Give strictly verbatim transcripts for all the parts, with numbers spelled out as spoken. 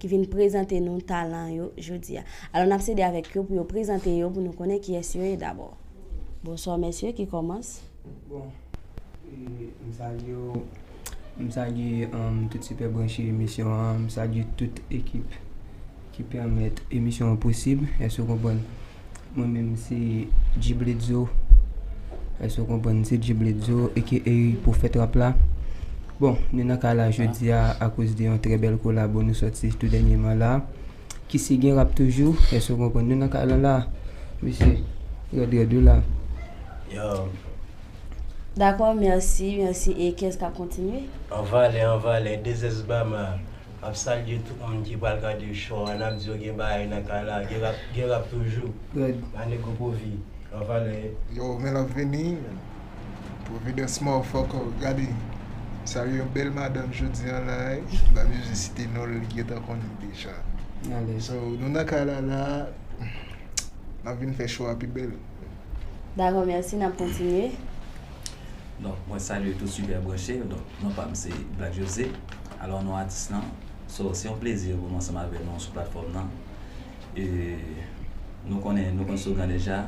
vin prezante nou talan yo jodi a. Alò, n ap sede avèk yo pou yo prezante yo, pou nou konnen kiyès yo ye dabò. Bonswa, mesye, ki kòmans? Bon, e, m salye w, m salye, um, tout Sipè Branche emisyon an, m salye tout ekip ki pèmèt emisyon an posib, èske w konprann? Mwen menm se G Bledzo. Èske w konprann? Se G Bledzo, A K A Pwofèt Rap la. Bon, nou nan kay la jodi a akoz de yon trè bèl kolabo nou sòti tou dènyèman la. Kisi gen rap toujou, èske w konprann? Nou nan kay la la. Mesye, rèd rèd wi la. Yo. Dakò, mèsi, mèsi. E kiyès k ap kontinye? Anvalè, anvalè, Dezès Bama. M ap salye tout moun ki pral gade show an. N ap di yo gen bagay nan kay la. Gen rap, gen rap toujou. Good. Manego Povi, anvalè. Yo, men l ap vini. Providence motherfucker, gade. Salye yon bèl madanm jodi an la, eh. Babjozé site non l, li gentan konn li deja. Alèz. So, nou nan kay la la, n ap vin fè show a pi bèl. Dakò, mèsi, n ap kontinye. Donk, mwen salye tout Sipè Branche yo. Donk, non pa m se Black José. Alò, non atis lan. So, se yon plezi pou mwen ansanm avè nou sou platfòm nan. E, nou konnen, nou konn slogan deja.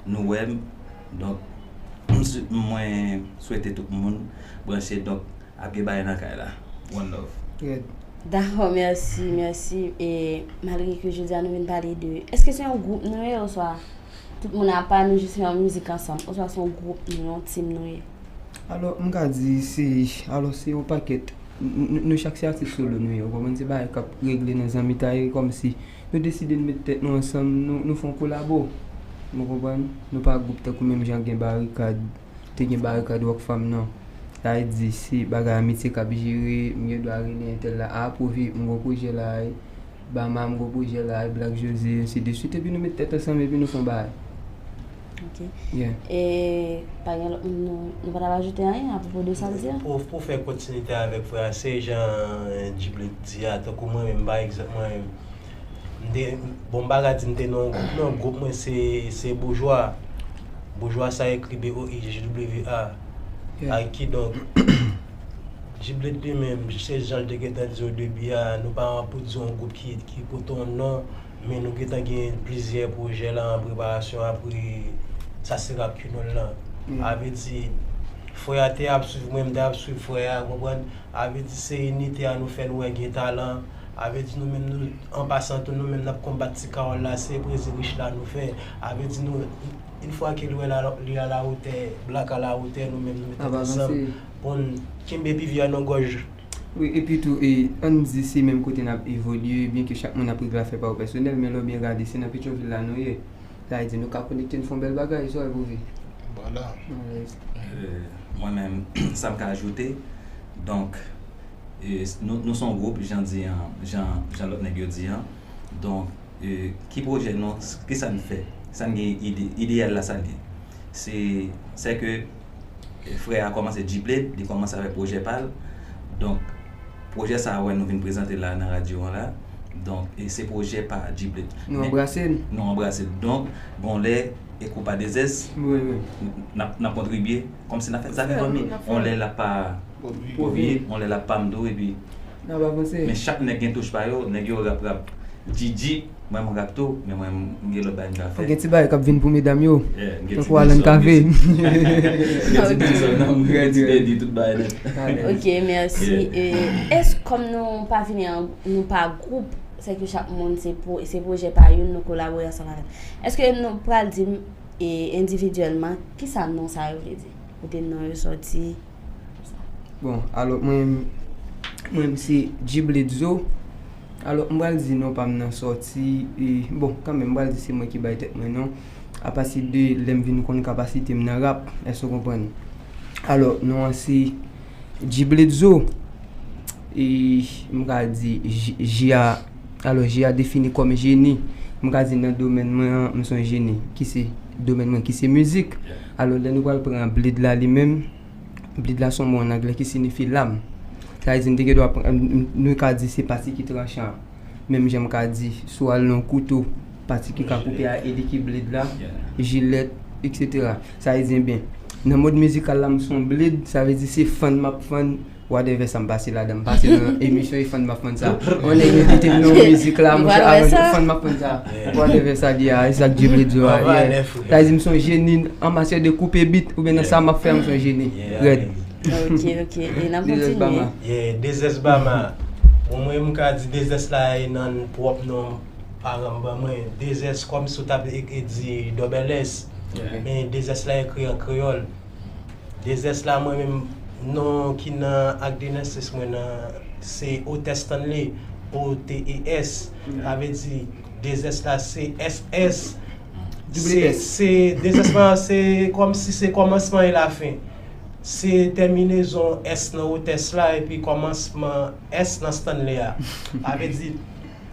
Nou wè m. Donk, m sou-, mwen swete tout moun branche. Donk, ap gen bagay nan kay la. One love. Good. Dakò, mèsi, mèsi. E malgre ke jodi a nou vin pale de, èske se yon gwoup nou ye oswa tout moun apa, nou jis fè yon mizik ansanm, oswa se yon gwoup nou, yon team nou ye? Alò, m ka di se, alò, se yon pakèt, n-, n-, nou chak se atis solo nou ye, ou konprann? Se bagay k ap regle nan zanmitay, kòmsi nou deside n met tèt nou ansanm, nou, nou fè yon kolabo. Ou konprann? Nou pa gwoup tankou menm jan gen Barikad, te gen Barikad Rock Fam nan. Sa vle di, se bagay amitye k ap jere, m gen dwa rele entèl la, a, Povi, m gon pwojè la, Bama, m gon pwojè la, Black José, ensi de suit, epi nou met tèt ansanm, epi nou fè yon bagay. Ok. Yeah. E pa gen lòt moun nou, nou pa t ap ajoute anyen apwopo de sa l di a? Pou, pou fè kontinite avèk frè a, se jan G Bledz di a, tankou mwen menm, pa egzanp, mwen menm, m te, bon, m pa ka di m te nan yon gwoup, non, gwoup mwen se, se Boujwa. Boujwa sa ekri B O U J W A. Yeah. Ak kidonk, G Bledz li menm, se jan l te gentan di o debi a, nou pa pou di yon gwoup ki, ki pote yon non, men nou gentan gen plizyè pwojè la an preparasyon apre sa se rap ki nou lan. Mm. Sa vle di, frè a te ap swiv mwen, m te ap swiv frè a, konprann? Sa vle di, se inite a nou fè nou wè gen talan. Sa vle di, nou menm, nou, an pasan tou, nou menm n ap konbat ti kawòl la, se Prezi Rich la nou fè. Sa vle di, nou, yon fwa ke li wè la, li a la wotè, Black a la wotè, nou menm nou met tèt ansanm pou n kenbe pivye a nan gòj. Wi, epi tou, e, ann di se menm kote n ap evolye, byenke chak moun ap regle afè pa yo pèsonèl, men lè w byen gade, se nan Petyonvil la nou ye. Sa vle di, nou ka konekte, n fè yon bèl bagay, sa w wè, Povi? Vwala. Alèz. E, mwen menm, sa m ka ajoute, donk, e, s-, nou, nou se yon gwoup, jan di an, jan, jan lòt nèg yo di an. Donk, e, ki pwojè nou, s-, kisa n fè? Sa n gen ide, ideyal la, sa l ye? Se, sè ke, e, frè a kòmanse G Bledz, li kòmanse avèk pwojè pa l. Donk, pwojè sa a, wè, nou vin prezante la nan radyo an la. Donk, e se pwojè pa G Bledz. Nou anbrase l. Nou anbrase l. Donk, gon lè, e kou pa dezès, wi, wi, n ap, n ap kontribye. Kòmsi n ap fè zafè fanmi. Wi, n ap fè. On lè l ap pa Povi, on lè l ap pa m tou, epi n ap avanse. Men chak nèg gen touch pa yo, nèg yo rap, rap. Djidji, mwen, mwen rap tou, men mwen, m gen lòt bagay m ka fè. Gen ti bagay k ap vin pou medam yo. Yeah, m gen ti dizon, m gen ti, m gen ti dizon nan, m gen ti bedi, tout bagay nèt. Ok, mèsi. Yeah. E, èske kòm nou pa vini an, nou pa gwoup, sèke chak moun se pwo-, se pwojè pa youn, nou kolabore ansanm avè l. Èske nou pral di m, e, endividyèlman, kisa non sa yo vle di? Kote non yo sòti? Bon, alò, mwen, mwen, se G Bledzo. Alò, m pral di non pa m nan sòti, e, bon, kanmenm, m pral di se mwen ki bay tèt mwen non. Apati de lè m vin konn kapasite m nan rap, èske w konprann? Alò, non an se G Bledzo. E, m ka di, J, J a, alò, J a defini kòm jeni. M ka di nan domèn mwen an, m se yon jeni. Ki se domèn mwen, ki se mizik. Alò, lè nou pral pran Bledz la li menm, Bledz la se yon mo ann anglè ki siyifi lam. Sa vle di, m te gen dwa pran, m, m, nou ka di se pati ki tranchan an. Menm jan m ka di, si w al nan yon kouto, pati ki ka koupe a, e li ki bledz la, jilèt, etsetera. Sa vle di, ebyen, nan mond mizikal la, m se yon bledz, sa vle di se fann m ap fann, Whatever sa m pase ladan, m pase nan emisyon e fann m ap fann sa. On nèg yo kite m nan yon mizik la, monchè, avan fann m ap fann sa. Whatever sa di a, e sa k Dye vle di a. Sa di m se yon jeni an matyè de koupe bit, oubyen nan sa m ap fè, m se yon jeni. Rèd. Ok, ok. E n ap kontinye. Yeah, Dezès Bama. Bon, mwen, m ka di Dezès la e nan pwòp non paran m ban mwen. Dezès kòmsi w t ap e- e- di dòbèl S. Men Dezès la ekri an kreyòl. Dezès la, mwen menm, non ki nan ak de nesans mwen nan, se Otès Stanley, O T E S. Sa vle di, Dezès la, se S S. Se, se, Dezès la, se kòmsi se kòmansman e lafen. Se tèminezon S nan Otès la, epi kòmansman S nan Stanley a. Sa vle di,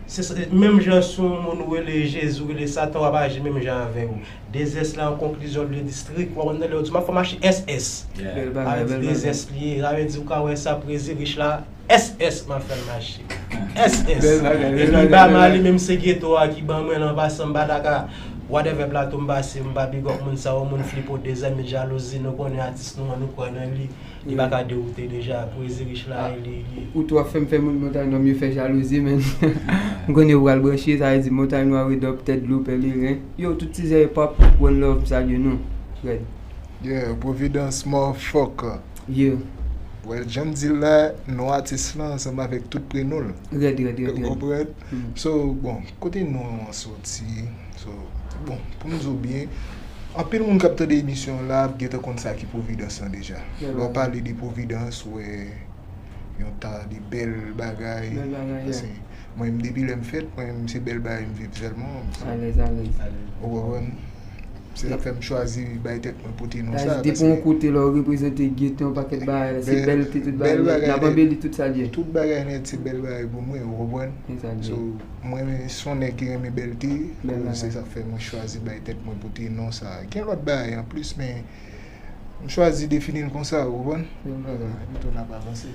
se sa, menm jan si yon moun ou rele Jezi, ou rele Satan, w ap aji menm jan avè yo. Dezès la, an konklizyon, vle di strik. W ap konn lè yo di, "M ap fè mache S S." Sa vle di Dezès li ye. Sa vle di, ou ka wè sa, Prezi Rich la, S S, m ap fè l mache. S S. Epi Bama li menm, se geto a ki ban mwen l, an pasan, m pa ta ka, whatever plato m pase, m pa big up moun sa yo, moun flipo, dezèmi, jalouzi, nou konnen atis nou an, nou kwè nan li. Li pa ka dewoute deja, Prezi Rich la, li, li. Ou tou ap fè m fè moun Montagnò m yo fè jalouzi, men. M konnen yo pral branche, sa vle di Montagnò a red up, tèt dlo, pèlerin. Yo, tout tizè hip hop, one love, m salye nou. Rèd. Yeah, Providence, motherfucker. Yeah. Well, jan m di l la, non atis lan ansanm avèk tout prenon l. Rèd, rèd, rèd, rèd. Ou konprann? So, bon, kote non an soti? So, bon, pou m di w byen, anpil moun k ap tande emisyon an la ap gentan konn sa ki Providence lan deja. Lè w pale de Providence, ou wè yon ta de bèl bagay. Bèl bagay, yeah. Paske mwen menm, depi lè m fèt, mwen menm, se bèl bagay m viv sèlman. Alèz, alèz. Ou konprann? Se sa k fè m chwazi bay tèt mwen pote non sa. Sa vle di, depi yon kote lè w reprezante geto, yon pakèt bagay, se bèlte tout bagay, n ap anbeli tout sa l ye. Tout bagay nèt se bèl bagay pou mwen, ou konprann? So, mwen, se yon nèg ki renmen bèlte, se sa k fè mwen chwazi bay tèt mwen pote non sa. Gen lòt bagay anplis, men m chwazi defini l konsa, ou konprann? Epi tou n ap avanse.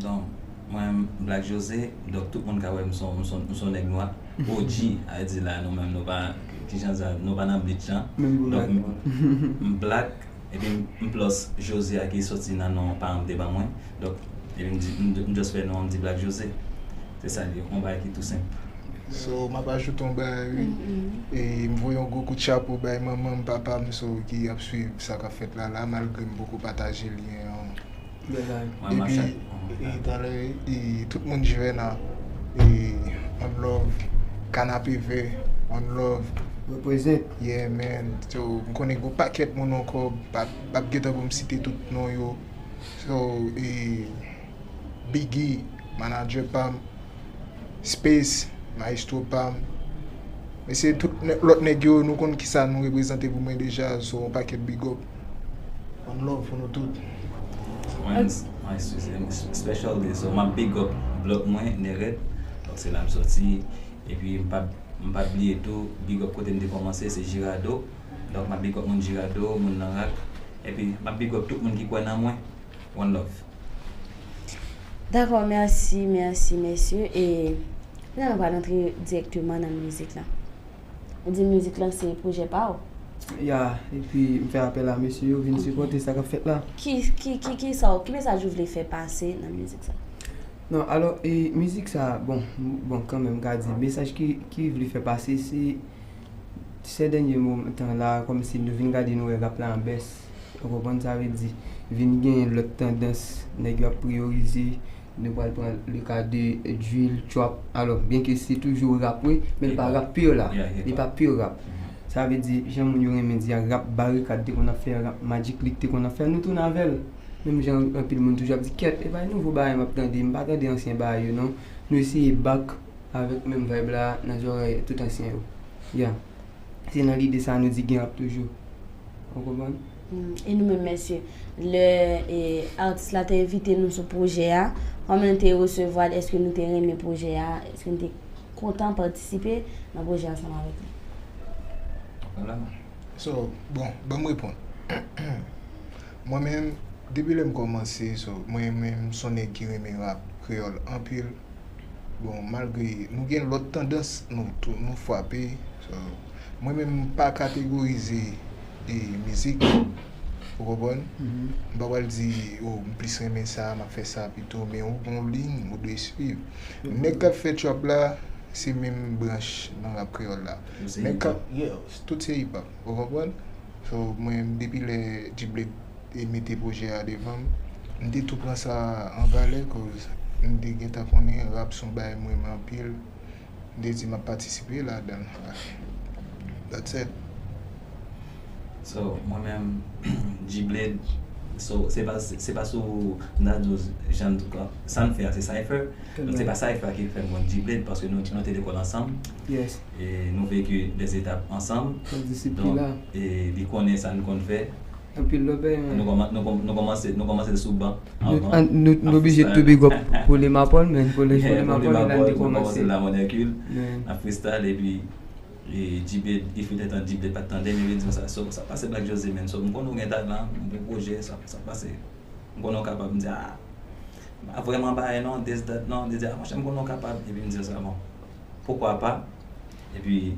Donk, mwen, Black José, donk tout moun ka wè m se yon, m se yon, m se yon nèg nwa. O G, a di la, nou menm, nou pa, kijan sa, nou pa nan bleach lan. Donk, m, m black, epi m, m plus José a ki soti nan non paran m te ban mwen. Donk, epi m di, m, m just fè non an, m di Black José. Se sa l ye, yon bagay ki tou senp. So, m ap ajoute yon bagay, wi. E m voye yon gwo kout chapo bay manman m, papa m, so, ki ap swiv sa k ap fèt la, la, malgre m poko pataje lyen an. Epi, e, talè, e, tout moun Juvena, e, one love, Kanapevè, one love. Represent. Yeah, man. So, m konnen gon pakèt moun ankò, p ap, p ap gentan pou m site tout non yo. So, e, Biggie, manager pa m, Space, maestro pa m. Mesye, tout nè- lòt nèg yo, nou konn kisa nou reprezante pou mwen deja, so, yon pakèt big up. One love pou nou tout. Mwen, mwen, excuse me, special day, so, m ap big up blòk mwen, Nèrèd. Donk, se la m soti. Epi, m p ap, m p ap bliye tou, big up kote m te kòmanse, se Girado. Donk, m ap big up moun Girado, moun nan rak. Epi, m ap big up tout moun ki kwè nan mwen. One love. Dakò, mèsi, mèsi, mesye. E la, nou pral antre dirèkteman nan mizik la. Ou di mizik lan se pwojè pa w? Ya, epi m fè apèl a mesye yo vin sipòte sa k ap fèt la. Ki, ki, ki, ki sa w, ki mesaj ou vle fè pase nan mizik sa? Non, alò, e, mizik sa, bon, bon, kanmenm, m ka di, mesaj ki, ki vle fè pase, se, sè dènye moman tan la, kòmsi nou vin gade, nou wè rap la an bès. Ou konprann sa vle di? Vin gen lòt tandans, nèg yo ap priyorize, nou pral pran le ka de drill, trap. Alò, byenke se toujou rap, wi, men l pa rap pure la. Li pa pure rap. Sa vle di, jan moun yo renmen di a, rap Barikad te konn ap fè, rap Magic Click te konn ap fè, nou tounen avè l. Menm jan anpil moun toujou ap di, kèt, e pa nouvo bagay m ap tande, m pa tande ansyen bagay yo, non. Nou eseye back avèk menm vibe la nan zòrèy tout ansyen yo. Ya. Se nan lide sa nou di gen ap toujou. Ou konprann? Mm, e nou menm, mesye, lè, e, atis la te envite nou sou pwojè a, kòman nou te resevwa l? Èske nou te renmen pwojè a? Èske nou te kontan patisipe nan pwojè ansanm avèk li? Vwala. So, bon, ban m reponn. Mwen menm, depi lè m kòmanse, so, mwen menm, m se yon nèg ki renmen rap kreyòl anpil. Bon, malgre nou gen lòt tandans, nou tou, nou frape. So, mwen menm, m pa kategorize, e, mizik. Ou konprann? M pa pral di, oh, m plis renmen sa, m ap fè sa pito, men ou gen yon liy, ou dwe swiv. Nèg k ap fè trap la, se menm branch nan rap kreyòl la. Nèg k ap, tout se hip hop, ou konprann? So, mwen, depi lè G-Blade te mete pwojè a devan m, m te tou pran sa an valè, koz m te gentan konnen rap se yon bagay mwen renmen anpil. M te di m ap patisipe ladan l. That's it. So, mwen menm, G-Blade, so, se pa, se pa sou, m ta di w, jan, sa n fè a, se cypher. Donk, se pa cypher ki fè m konn G-Blade, paske nou, nou te lekòl ansanm. E nou veki dèzetap ansanm. Donk, e li konnen sa n konn fè. Anpil love, man. Nou kòman-, nou kòm-, nou kòmanse, nou kòmanse l sou ban. Nou, an, nou, nou oblije tou big up pou Lema Paul, man. Pou Lema Paul, e la n te kòmanse. N ap freestyle, epi, e, G-Blade, li fè tan G-Blade pa t tande m, epi li di m sa, so, sa pase Black José, man. So, m konnen w gen talan, m gen pwojè, sa, sa pase. M konnen w kapab, m di, ah, m pa vrèman bay non, this, that, non, li di, ah, monchè, m konnen w kapab, epi m di sa, bon, pourquoi pas? Epi,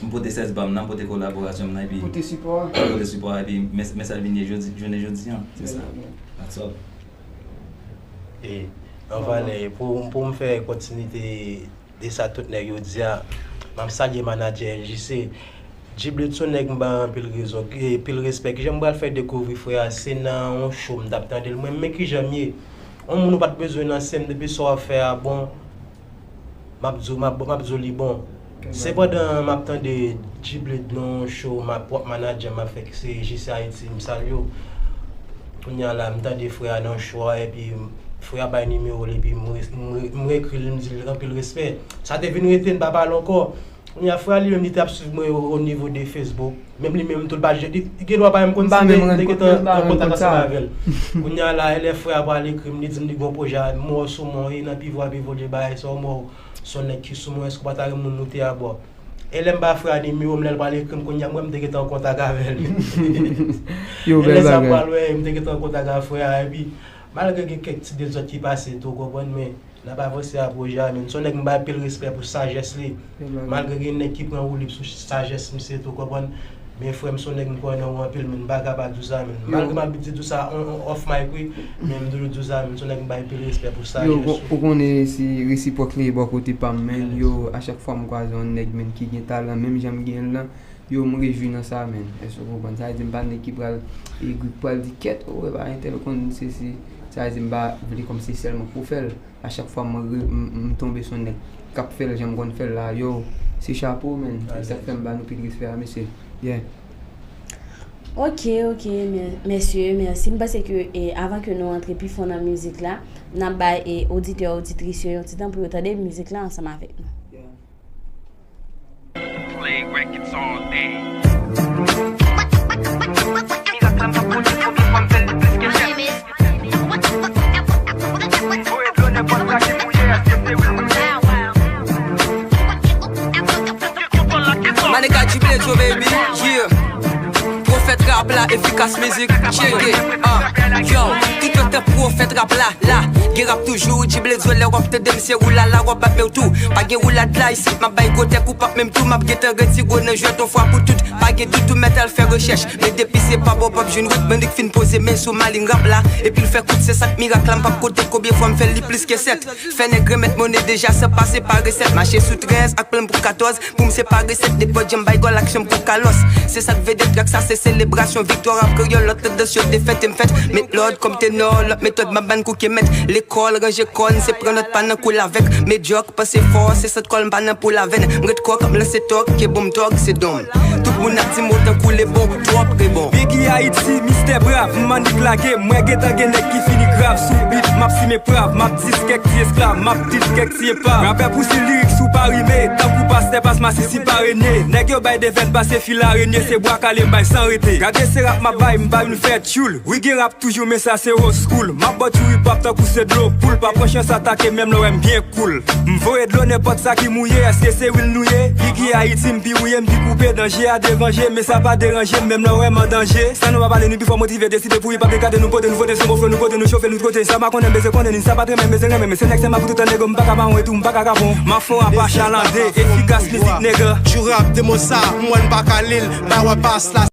m pote sèz ban m nan, m pote kolaborasyon m nan, epi. Pote sipò a. Pote sipò a, epi, men, men sa l vin ye jodi, jounen jodi an, se sa. That's all. E, an valè, pou, pou m fè kontinite de sa tout nèg yo di a, m ap salye manadjè L J C. G-Blade se yon nèg m bay anpil rezon, e, pil respè. Kijan m pral fè dekouvri frè a, se nan yon show m t ap tande l mwen, men kijan m ye. Yon moun ou pa t bezwen nan sèn, depi sa w ap fè a bon, m ap di w, m ap, m ap di w li bon. Se pandan m ap tande G-Blade nan yon show, m ap, pwòp manadjè m ap fè, ki se J C Haiti, m salye w. Kounye a la, m tande frè a nan show a, epi frè a bay nimewo l, epi m re-, m re-, m ekri l, m di l anpil respè. Sa te vin rete, n pa pale ankò. Kounye a, frè a li menm, li t ap swiv mwen o, o nivo de Facebook. Menm li menm tou, l pa, li, li gen dwa pa menm konn si m te, m te gentan an kontak ansanm avè l. Kounye a la, lè frè a pral ekri m, li di m li gen yon pwojè, m wè w sou mwen, e nan pi vwa, pi volye bagay sa, w mwen, w se yon nèg ki sou mwen, èske w pa ta renmen nou moute a bò? E lè m ba frè a nimewo m, lè l pral ekri m, kounye a, m wè m te gentan an kontak avè l. E lè sa m pral wè, m te gentan an kontak ak frè a, epi, malgre gen kèk ti dezòd ki pase tou, w konprann, men, n ap avanse a pwojè a, men. Se yon nèg m bay anpil respè pou sajès li. Malgre gen nèg ki pran woulib sou sajès misye tou, w konprann. Men frè m, se yon nèg m kwè nan ou anpil, men m pa kapab di w sa, men. Malgre m abitye di w sa on, on off mic, wi, men m toujou di w sa, men se yon nèg m bay anpil respè pou sajès ou. Yo, ou konnen se resipwòk li ye bò kote pa m, men. Yo, a chak fwa m kwaze yon nèg, men, ki gen talan, menm jan m genyen l lan, yo, m rejwi nan sa, men. Èske w konprann? Sa vle di m pa nèg ki pral egri, pral di kèt, o, e pa entèl konn sesi. Sa vle di m pa vle kòmsi sèlman pou fè l. A chak fwa mwen re-, m, m tonbe sou nèg k ap fè l jan m konn fè l la, yo, se chapo, man. E sa k fè m ba nou pil respè a, mesye. Yeah. Ok, ok, mè-, mesye, mèsi. M panse ke, e, avan ke nou antre pi fon nan mizik la, n ap bay, e, oditè, oditris yo yon ti tan pou yo tande mizik la ansanm avèk nou. My nigga G Blaze, yo, baby, yeah. Pwofèt rap la, efikas mizik, check it, ah. Yo, tout yo te pwofèt rap la, la. Gen rap toujou, G Blaze, lè w ap tande m, se oulala, w ap bat men w tou. Pa gen oulad la isit, m ap bay gwo tèk, ou p ap menm tou, m ap gentan redi gwo nan jwèt yon fwa pou tout. Pa gen dout ou mèt al fè rechèch. Men depi se pa bò p ap jwenn wout, men li k fin poze men sou malin rap la. Epi l fè kout, se sa k mirak la, m p ap konte konbyen fwa m fè l, li plis ke sèt. Fè nèg remèt monnen deja san pase pa resèt. Mache sou trèz ak plen pou katòz, pou m se pa resèt. Nenpòt jan m bay gòl ak chanm pou kalòs. Se sa k vedèt, trak sa se selebrasyon viktwa rap kreyòl. Lòt tandans yo defèt e m fèt met lòd kòm tenò. Lòt metòd m ap bann kou ke mèt lekòl, ranje kò n, se pran nòt pa nan kou lavèk. Medyòk, panse fò, se sant kò l m pa nan pou lavèn. M ret kòk, m lanse tòk, ke bon m tòg, se don m. Tout moun ap di m otan koule bon, twòp rebon. Biggie Haiti, Mistè Brav, m annik lage, m wè gentan gen nèg ki fini grav sou beat, m ap simen prav, m ap dis kèk ti esklav, m ap dis kèk ti epav. Rapè pouse lirik si w pa rime, tankou pastè pas masisi pa renye. Nèg yo bay devèn pase fil arenye, se bwa kale m bay san rete. Gade se rap m ap bay, m pa vin fè tchoul. Wi gen rap toujou men sa se old school. M ap bò tchoul hip hop tankou se dlo poul, pa pran chans atake menm lè w wè m byen cool. M voye dlo nenpòt sa ki mouye, èske se wil nou ye? Biggie Haiti, m pi wouye, m pi koupe, danje a devanje, men sa pa deranje m, menm lè w wè m an danje. San nou pa pale, nou pi fò motive, deside pou hip hop, gade nou pote, nou vote sou mo flo, nou pote, nou chofe, nou kote. Sa pa konnen, bezwen konnen, ni sa pa t renmen, bezwen renmen, men se nèg se ma pou tout tan, nèg, m pa ka mawon etou, m pa ka kapon. M ap fè w apa chalande, efikas mizik, nèg. Tchoul rap, de mo sa, m wè n pa ka li l, bay wè pas la.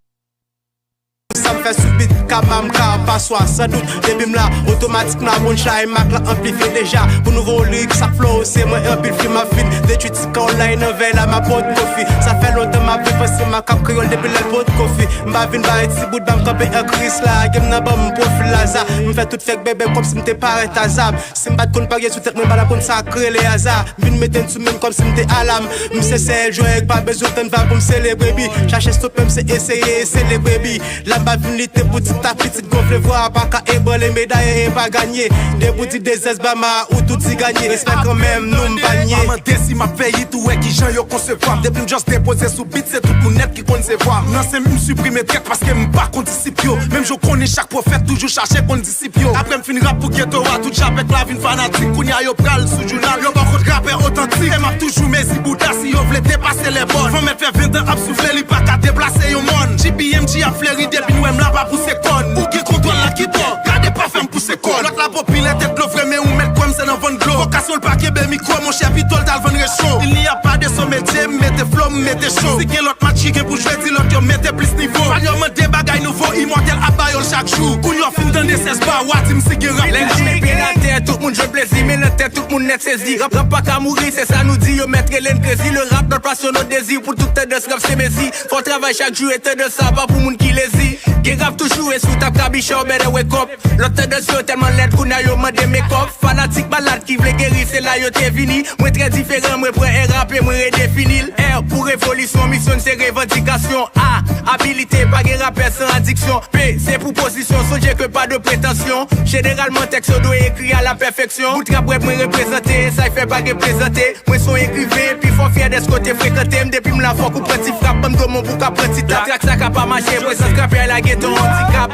Fè sou bit, kama m ka pa swa, san dout. Depi m la, otomatikman, moun chay mak la anplifye deja. Pou nouvo lirik, sa flow, se mwen anpil fim ap fin detwi ti kòlay nan vèy la, m ap pot kofi. Sa fè lontan m ap viv panse m ak ap kreyòl depi lè l pot kofi. M pa vin bay ti bout ba m kanpe an Kris la, gen m nan ban m pwofil laza. M fè tout fèk bèbè kòmsi m te parèt aza. Si m pa t konn parye sou tèt mwen, m pa t ap konn sa k rele aza. M vin mete n sou menm kòmsi m te alam. M se sèl jwè k pa bezwen tann vag pou m selebre bi. Chache stope m se eseye selebre bi. La m pa vin lite pou ti ta pitit gonfle vwa pa ka ebranle medaye e pa ganye. Debout di dezès ba ma ou tou di ganye. Respè kanmenm nou m pa nye. Pa mande si m ap fè it ou wè kijan yo konsevwa m. Depi m just depoze sou bit se tout moun nèt ki konn se vwa m. Nan sen m siprime trèt paske m pa konn disip yo. Menm jan w konnen chak pwofèt toujou chache konn disip yo. Apre m fin rap pou geto a, tout japèk la vin fanatik. Kounye a yo pral sou jounal. Yo bòkòt rapè otantik. E m ap toujou mezi bouda si yo vle depase lè bòn. Van mèt fè ven tan ap soufle, li pa ka deplase yon mòn. G B M G ap fleri depi n wè m la pa pouse kòn. Ou gen kontwòl la ki bò. Gade pa fè m pouse kòn. Lòt la popilè tèt dlo vre men ou mèt kwè m se nan vann dlo. Vokasyon l pa kenbe mikwo monchè pito l t al vann recho. Il n'y a pas de sot metye, m mete flo, m mete cho. Si gen lòt match ki gen pou jwe, di lòt yo mete plis nivo. Pal yo mande bagay nouvo, imòtèl ap ba yo l chak jou. Kounye w fin tande sèz ba, w a di m si gen rap. Lè m kanpe atè, tout moun jwenn plezi, men nan tèt tout moun nèt sezi. Rap, rap pa ka mouri, se sa nou di, yo mèt rele n krezi. Le rap, notre passion, notre désir, pou tout tandans rap se mezi. Fò travay chak jou, e tandans sa pa pou moun ki lezi. Gen rap toujou, e si w t ap kabiche, w better wake up. Lòt tandans yo tèlman lèd, kounye a yo mande makeup. Fanatik malad ki vle geri, se la yo te vini. Mwen trè diferan, mwen pran R A P, mwen redefini l. R pou revolisyon, misyon n se revandikasyon. A, abilite, pa gen rapè san adiksyon. P, se pou pozisyon, sonje ke pa de pretansyon. Jeneralman, tèks yo dwe ekri a la pèfeksyon. Bout rap rèd mwen reprezante, sa y fè pa gen plezante. Mwen se yon ekriven, pifò fyè dèske w te frekante m. Depi m la fòk ou pran ti frap, ban m domon pou w ka pran ti tap. Trak sa ka pa mache, prezans rapè a lage ton andikap.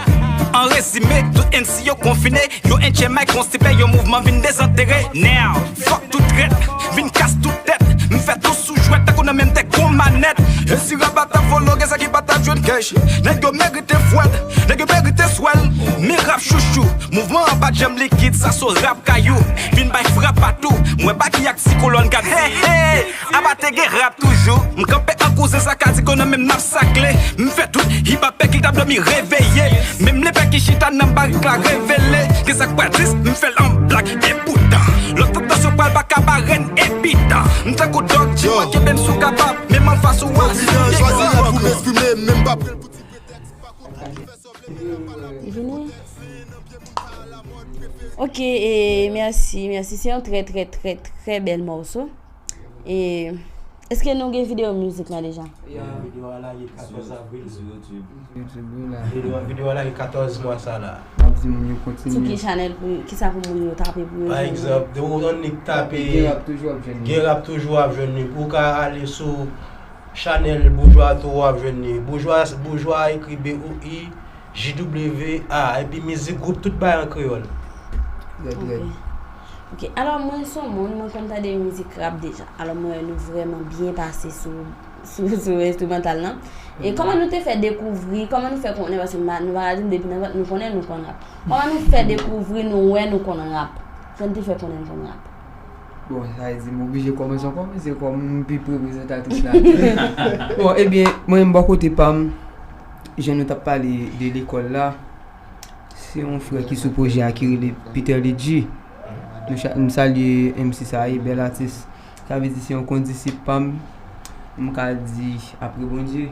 An rezime, tout M C yo konfine, yo enche mic konstipe, yo mouvman vin dezantere. Now, fuck tout trèt, vin kas tout tèt. M fè tou sou jwèt, tankou nan menm tèt gon manèt. E si rap ata volo, gen sa ki pa ta jwenn kèch. Nèg yo merite fwèl, nèg yo merite swèl. Men rap chouchou, mouvman an pa janm likid, sa so rap kayou. Vin bay frap atou, mwen pa ki ak ti kolòn k ap di, hey, hey, aba te gen rap toujou. M kanpe an kouzen sa ka di konnen menm n ap sakle. M fè tout hip hop ki t ap dòmi reveye. Menm lepè ki chita nan barik la revele. Gen sa k pral tris, m fè l an blag. E poutan, lòt tandans yo pral pa ka bare n evidan. M tankou dòg, di mwen kenbe m sou kapab. Menm anfas ou a, si ou te gen yon. Vini. Ok, e mèsi, mèsi. Se yon trè, trè, trè, trè bèl mòso. E èske nou gen videyo mizik la deja? Ya. Videyo a lage katòz avril. Sou YouTube. YouTube, wi, la. Videyo, videyo a lage katòz mwa sa la. M ap di moun yo kontinye. Sou ki chanèl pou, kisa pou moun yo tape pou yo jwenn li? Pa egzanp, de ou annik tape Gen Rap Toujou ap jwenn li. Gen Rap Toujou ap jwenn li. Ou ka ale sou chanèl Boujwa tou w ap jwenn li. Boujwa, Boujwa ekri B O U J W A, epi mizik gwoup tout bay an kreyòl. Rèd, rèd. Ok. Ok, alò mwen se yon moun, mwen konn tande mizik rap deja. Alò mwen wè nou vrèman byen pase sou, sou, sou enstrimantal lan. E kòman nou te fè dekouvri, kòman nou fè konnen, paske m pa, nou pa ka di m depi nan vant nou konnen nou konn rap. Kòman nou fè dekouvri nou wè nou konn rap? Jan n te fè konnen n konn rap? Bon, sa vle di m oblije kòmanse ankò, men se kòm m pi pre prezantatris la. Bon, ebyen, mwen menm bò kote pa m, jan nou t ap pale de lekòl la, se yon frè ki sou pwojè a ki rele Peter Lidji. Nou cha-, m salye M C sa, e bèl atis. Sa vle di se yon kondisip pa m, m ka di apre Bondye,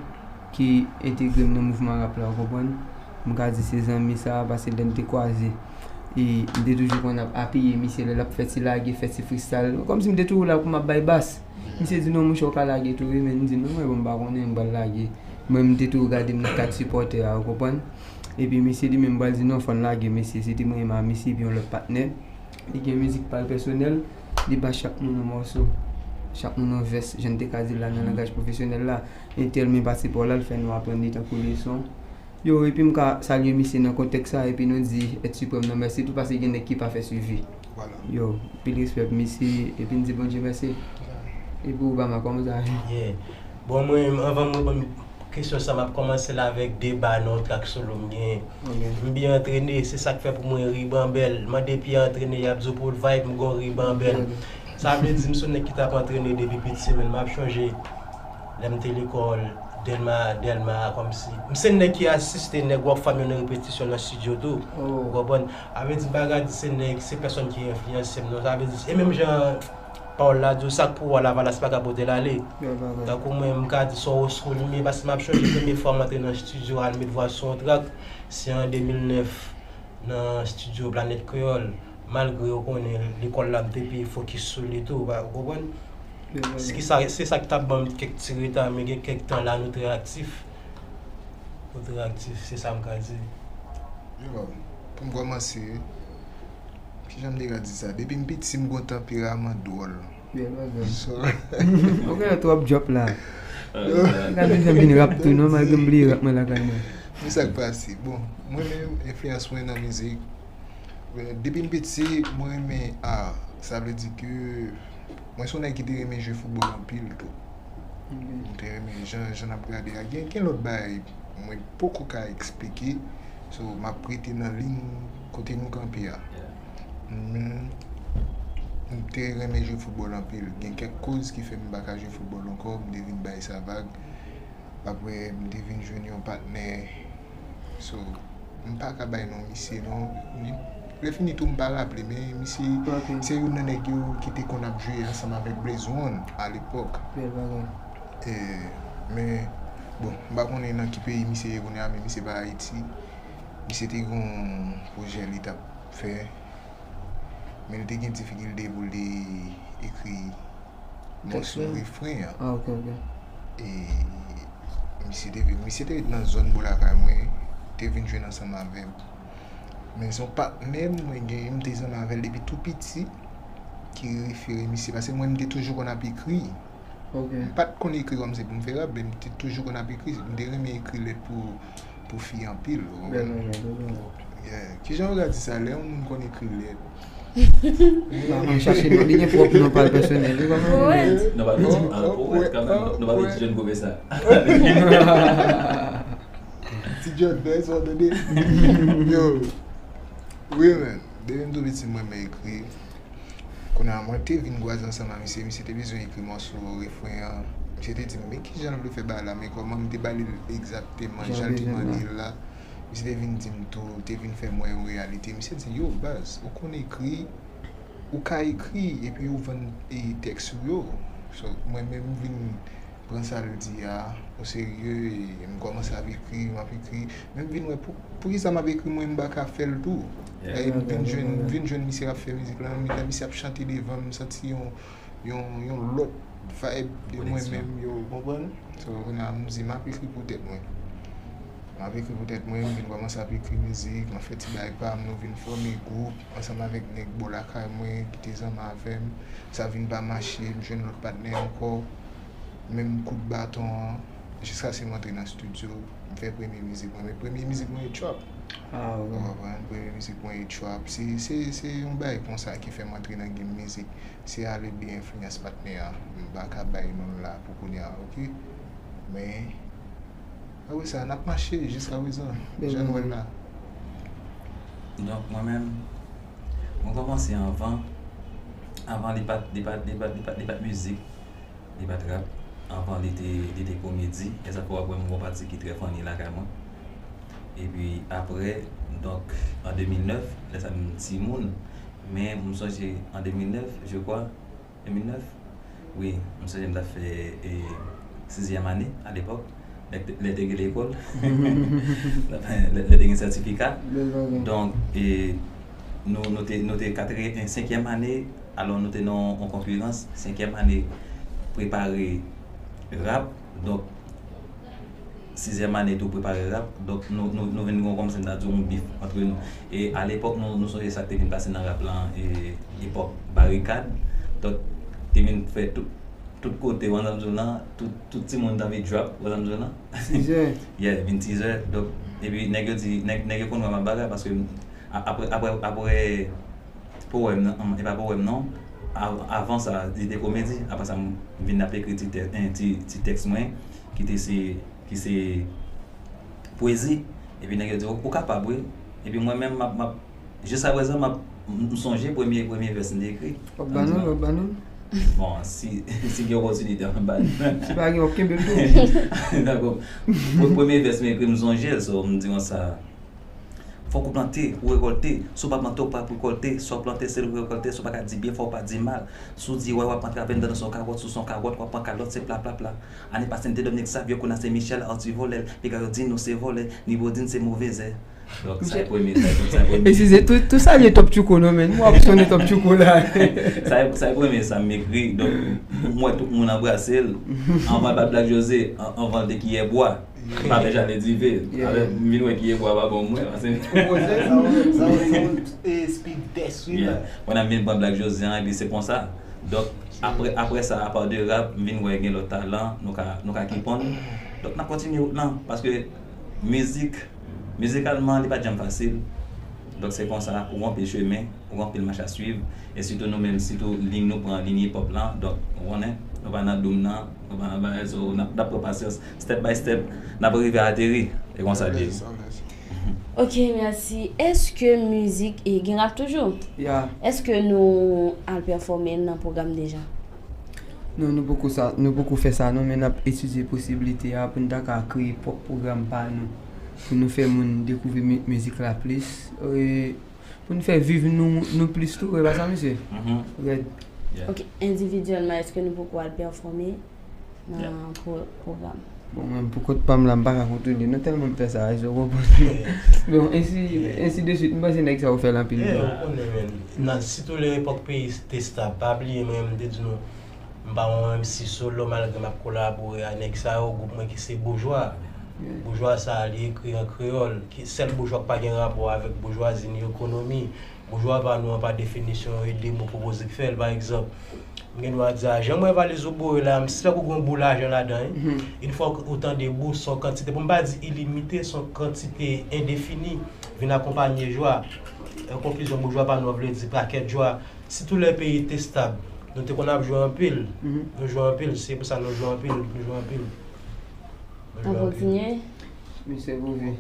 ki entegre m nan mouvman rap la, ou konprann? M ka di se zanmi sa, paske lè n te kwaze, e m te toujou konn ap apiye misye lè l ap fè ti lage, fè ti freestyle. Kòmsi m te toujou la pou m ap bay bas. Misye di, "Non, monchè, ou ka lage tou, wi," men m di, "Non, mwen, bon, m pa konnen, m pral lage." Mwen, m te toujou gade m nan kad sipòtè a, ou konprann? Epi misye li menm pral di, "Non, fò n lage, mesye." Se te mwen menm a misye, epi yon lòt patnè. Li gen mizik pa l pèsonèl, li ba chak moun yon mòso, chak moun yon vès, jan n te ka di l la nan langaj pwofesyonèl la. Entèl men pase pa w la, l fè nou aprann li tankou leson. Yo, epi m ka salye misye nan kontèks sa, epi nou di Èt Siprèm nan mèsi tou, paske gen nèg ki pa fè swivi. Vwala. Yo, anpil respè pou misye, epi n di Bondye mèsi. Epi ou, Bama, kòman sa ye? Bon, mwen, anvan mwen reponn kesyon sa, m ap kòmanse l avèk deba nan yon trak solo m genyen. Ok. M byen antrene, se sa k fè pou mwen riban bèl. Mande Pyè antrene, y ap di w pou l vibe, m gon riban bèl. Ok. Sa vle di m se yon nèg ki t ap antrene depi piti, men m ap chonje lè m te lekòl, Dèlma, Dèlma, kòmsi. M se nèg ki asiste nèg Rockfam yo nan repetisyon nan estidyo tou. Ou konprann? Sa vle di, m pa ka di se nèg, se pèsòn ki enfliyanse m, non. Sa vle di, e menm jan pawòl la di w, sa k pou w a Lavalas pa ka pote l ale. Tankou mwen, m ka di se yon reskou li ye, paske m ap chonje premye fwa m antre nan estidyo al met vwa sou yon trak, se an de mil nèf nan estidyo Planèt Kreyòl, malgre ou konnen lekòl la m te pi fokis sou li tou, ou konprann? Se sa, se sa ki t ap ban m kèk ti reta, men gen kèk tan la nou trè aktif. Nou trè aktif, se sa m ka di. Yo, pou m kòmanse, kijan m te ka di sa? Depi m piti, m gen yon tanperaman dwòl. So, Ou gen twòp djòp la. Gade m fè m vin rap tou non, malgre m bliye rap mwen lakay mwen. Men sa k pase. Bon, mwen menm, enfliyans mwen nan mizik, depi m piti, mwen renmen a. Sa vle di ke mwen se yon nèg ki te renmen jwe foutbòl anpil tou. M te renmen jan, jan n ap gade a. Gen, gen lòt bagay mwen poko ka eksplike. So, m ap rete nan liy kote nou kanpe a. Men, m te renmen jwe foutbòl anpil. Gen kèk koz ki fè m pa ka jwe foutbòl ankò, m te vin bay sa vag. Apre, m te vin jwenn yon patnè. So, m pa ka bay non misye non. Lè fini tou, m pa raple, men misye se youn nan nèg yo ki te konn ap jwe ansanm avèk Blaze One alepòk. Bèl bagay. E, men, bon, m pa konnen nan ki peyi misye ye kounye a, men misye pa Ayiti. Misye te gen yon pwojè li t ap fè, men li te gen difikilte pou li ekri mòso refren an. Ah, ok, ok. E misye te vin, misye te ret nan zòn bò lakay mwen, te vin jwenn ansanm avè m. Men se yon patnè m, mwen gen, m te zanmi avè l depi tou piti, ki refere misye, paske mwen, m te toujou konn ap ekri. M pa t konn ekri kòmsi pou m fè rap, men m te toujou konn ap ekri. M te renmen ekri lèt pou, pou fi anpil. Yeah. Kijan ou ka di sa, lè yon moun konn ekri lèt? An chache non, li gen pwòp non pa l pèsonèl. Li pa konn ekri lèt. Nou pa vle di an powèt kanmenm, nou pa vle di jèn pwofesè. Ti John, men sa w tande? Yo. Wi, men. Depi m tou piti, mwen renmen ekri. Kounye a, mwen te vin kwaze ansanm ak misye, misye te bezwen ekri mòso refren an. Misye te di m, men kijan l vle fè bagay la, men kòman m te ba li l egzakteman jan l te mande l la. Misye te vin di m tou, te vin fè m wè yon reyalite. Misye di, yo, baz, ou konn ekri, ou ka ekri, epi ou vann tèks ou yo. So, mwen menm, m vin pran sa l di a oserye, e m kòmanse ap ekri, m ap ekri. Men m vin wè, pou, poukisa m ap ekri, mwen, m pa ka fè l tou? E m vin jwenn, m vin jwenn misye k ap fè mizik la, lè misye ap chante devan m, m santi yon, yon, yon lòt vibe de mwen menm, yo, ou konprann? So, kounye a, m di, m ap ekri pou tèt mwen. M ap ekri pou tèt mwen, m vin kòmanse ap ekri mizik, m ap fè ti bagay pa m, nou vin fòme gwoup ansanm avèk nèg bò lakay mwen ki te zanmi avè m. Sa vin pa mache, m jwenn lòt patnè ankò. Menm kout baton an, jiskaske m antre nan estidyo, m fè premye mizik mwen. Men premye mizik mwen e trap. Ou konprann? Premye mizik mwen e trap. Se, se, se yon bagay konsa ki fè m antre nan game mizik. Se ale de enfliyans patnè a. M pa ka bay non l la pou kounye a, oke? Men, apre sa, n ap mache jiska prezan. Jan nou wè l la. Donk, mwen menm, mwen kòmanse anvan, anvan li pa t, li pa t, li pa t, li pa t, li pa t mizik, li pa t rap. Anvan, li te, li te komedi. E sa fè w ap wè m gon pati ki trè funny lakay mwen. Epi apre, donk, an de mil nèf, lè sa m timoun, men m sonje an de mil nèf, je crois, de mil nèf, wi, m sonje m t ap fè, e, sizyèm ane alepòk, lè, lè te gen lekòl, lè, lè te gen sètifika. Donk, e, nou, nou te, nou te katriyèm, senkyèm ane, alò nou te nan yon konkirans, senkyèm ane prepare rap, donk, sizyèm ane tou prepare rap, donk nou, nou, nou vin gen kòmsi m ta di yon bif antre nou. E alepòk, nou, nou sonje sa k te vin pase nan rap lan, e, epòk barikad, donk, te vin fè tout, tout kote, w wè sa m di w lan, tout, tout timoun t anvi drop, w wè sa m di w lan? Tizè. Yeah, vin tizè, donk, epi nèg yo di, nèg, nèg yo konn wè m ap bagay, paske a-, apre, apre, apre powèm nan, e pa powèm non, avan sa, li te komedi, apre sa, m vin ap ekri ti, ti, ti tèks mwen, ki te se, ki se pwezi, epi nèg yo di, ou kapab wi, epi mwen menm, m ap, m ap, jiska prezan, m ap, m sonje premye, premye vès m te ekri. W ap ba nou l, w ap ba nou l? Bon, si, si gen opòtinite, an ba. Si pa gen, w ap kenbe l tou. Dakò. Pre- Premye vès m ekri, m sonje l, so, m di konsa. Fòk ou plante, ou rekòlte. Si w pa plante, ou p ap rekòlte. Si w ap plante, se l ou rekòlte. Si w pa ka di byen, fò w pa di mal. Si w di wè, w ap antrave m, dan se yon kawòt, si w se yon kawòt, w ap pran kalòt, se pla, pla, pla. Ane pase, m te Dominique Savio, kounye a se Michel Arthur Volè, piga yo di nou se vòlè, ni bodin se movezè. Donk, sa e premye, sa e, sa e premye. Eskize, tou, tou salye Top Tchouko non, men. Mwen ap sonnen Top Tchouko la. Sa e, sa e premye sa m ekri. Donk, m wè tout moun anbrase l. Anvan l bat Black José, an- anvan l te kiyè bwa. Pa vè jale dive. Avè m vin wè kiyè bwa pa bon mwen. Pase Sa ou, sa ou, sa ou, e, speed test, wi, la. Mwen ap vin pran Black José an, epi se konsa. Donk, apre, apre sa, apa de rap, m vin wè gen lòt talan, nou ka, nou ka kiponn. Donk, n ap kontinye wout lan, paske mizik, mizikalman, li pa t janm fasil. Donk, se konsa, ou gon anpil chemen, ou gon anpil mach a swiv, e sitou nou menm, sitou liy nou pran, liy hip hop lan, donk, ou konnen, nou pa nan doum nan, nou pa nan bagay, so, n ap, n ap pran pasyans, step by step, n ap rive ateri, e konsa l ye. Ok, mèsi. Èske mizik e gen rap toujou? Ya. Èske nou al pèfòme nan pwogram deja? Non, nou poko sa, nou poko fè sa non, men n ap etidye posiblite a pou n ta ka kreye pwòp pwogram pa nou, pou nou fè moun dekouvri mi- mizik la plis, e pou n fè viv nou, nou plis tou, e pa sa, mesye? Rèd. Ok, endividyèlman, èske nou poko al pèfòme nan pwo- pwogram? Bon, mwen, pou kont pa m la, m pa ka kontwole non, tèlman m fè sa, èske w konprann? Bon, ensi, ensi de swit, m panse nèg sa yo fè l anpil byen. Ou konnen, men, nan, sitou lè epòk peyi te stab, pa bliye mwen, m te di nou, m pa yon M C solo, malgre m ap kolabore a nèg sa yo, gwoup mwen ki se Boujwa. Boujwa sa a, li ekri an kreyòl, ki sèl boujwa k pa gen rapò avèk boujwazi ni ekonomi. Boujwa pa nou an, pa definisyon, e de mo pwopoze k fè l. Pa egzanp, m gen dwa di a, jan m wè valiz ou boure la, m si fèk ou gen yon bou lajan ladan, wi. Yon fwa ou tande bou, se yon kantite, pou m pa di ilimite, se yon kantite endefini, vin akonpanye jwa. An konklizyon, boujwa pa nou an vle di pakèt jwa. Sitou lè peyi te stab, nou te konn ap jwe anpil. Nou jwe anpil, se pou sa nou jwe anpil, nou jwe anpil. Nou jwe anpil. Kontinye. Misye pwouve.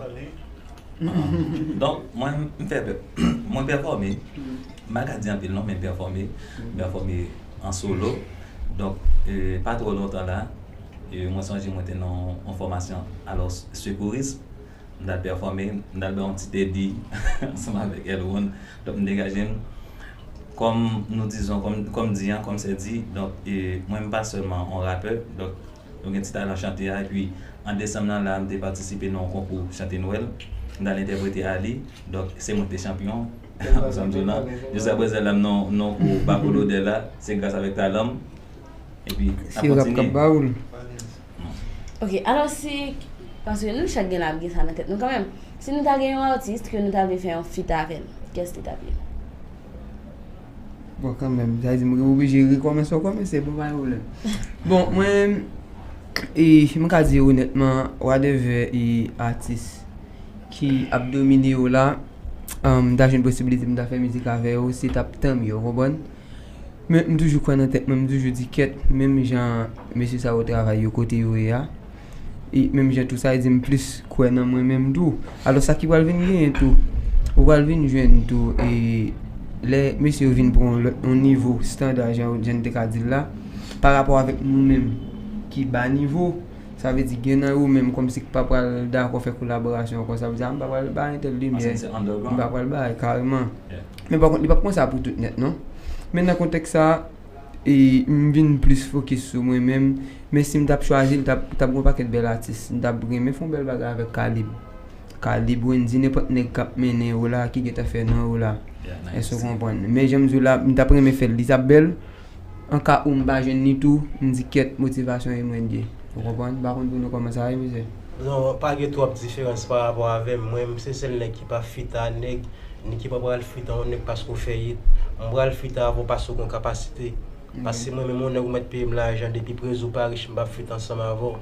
Donk, mwen, m fè pè- mwen pèfòme. M pa ka di anpil non, men m pèfòme. M pèfòme an solo. Donk, e, pa twò lontan la, e, mwen sonje mwen te nan yon fòmasyon alò sekouris. M t al pèfòme, m t al bay yon ti teddy ansanm avèk Elwon. Donk, m degaje m. Kòm nou dizon, kòm, kòm di an, kòm sè di, donk, e, mwen, m pa sèlman yon rapè, donk, nou gen ti talan chante a, epi an desanm nan la, m te patisipe nan yon konkou chante Nwèl, m t al entèprete Ali, donk, se mwen ki te chanpyon, sa m di w lan. Jiska prezan la, m nan, nan konkou Bafo Lodè la, se gras avèk talan m, epi n ap kontinye. Se rap k ap ba ou l. Ok, alò si, paske nou chak gen la ap gen sa nan tèt nou kanmenm. Si nou ta gen yon atis ke nou ta vle fè yon feat avè l, kiyès li t ap ye? Bon, kanmenm, sa vle di m oblije rekòmanse ankò, men se bon, pa gen pwoblèm. Bon, mwen, e, mwen ka di onètman, whatever, e, atis ki ap domine yo la, um, m ta jwenn posiblite m ta fè mizik avè yo, se t ap tan mye, w konprann? Men m toujou kwè nan tèt mwen, m toujou di kèt, menm jan mesye sa yo travay yo kote yo ye a, e menm jan tou sa, e di m plis kwè nan mwen menm tou. Alò, sa ki pral vin genyen tou, ou pral vin jwenn tou, e lè mesye yo vin pran yon lòt, yon nivo estanda, jan, jan n te ka di l la, pa rapò avèk nou menm ki ba nivo, sa vle di gen nan yo menm kòmsi k pa pral dakò fè kolaborasyon ankò, sa vle di, a, m pa pral ba entèl limyè, m pa pral ba kareman. Men pa kont, li p ap konsa pou tout nèt, non. Men nan kontèks sa, e, m vin plis fokis sou mwen menm. Men si m t ap chwazi, l t ap, t ap gen yon pakèt bèl atis. M t ap renmen fè yon bèl bagay avèk Kalib. Kalib, Wendy, nenpòt nèg k ap mennen yo la, ki gentan fè non yo la. Èske w konprann? Men jan m di w la, m t ap renmen fè l. Li t ap bèl. An ka ou m pa jwenn li tou, m di kèt, motivasyon e mwen l ye. Ou konprann? M pa konn pou nou kòman sa ye, mesye. Non, pa gen twòp diferans pa rapò avè m. Mwen, m se sèl nèg ki pa fit a nèg, ni ki pa pral fit a yon nèg paske w fè hit. M pral fit avè w paske w gen kapasite. Paske mwen menm, yon nèg ou mèt peye m lajan, depi Prezi ou pa rich, m p ap fit ansanm avè w.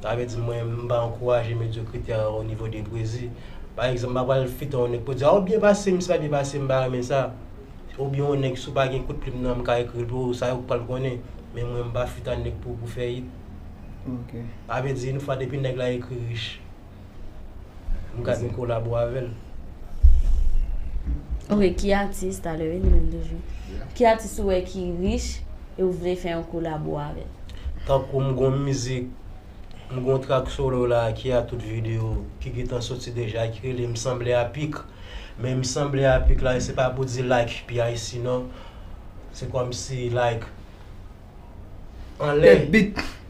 Sa vle di, mwen, m pa ankouraje medyokrite a o nivo de Prezi. Pa egzanp, m pa pral fit a yon nèg pou di, a, ou byen pase, misye pa byen pase, m pa renmen sa. Oubyen yon nèg, si w pa gen kout plim nan, m ka ekri l pou ou, sa yo k pral konnen. Men mwen, m pa fit a nèg pou, pou fè hit. Ok. Sa vle di, yon fwa depi nèg la ekri rich, m ka vin kolabo avè l. Ok, ki atis, talè, wi, li menm toujou. Ki atis ou wè ki rich, e w vle fè yon kolabo avè l? Tankou m gon mizik, m gon track solo la ki a tout videyo, ki gentan soti deja, ki rele M Sanble a Pik. Men M Sanble a Pik la, se pa pou di like P I C non. Se kòmsi like anlè.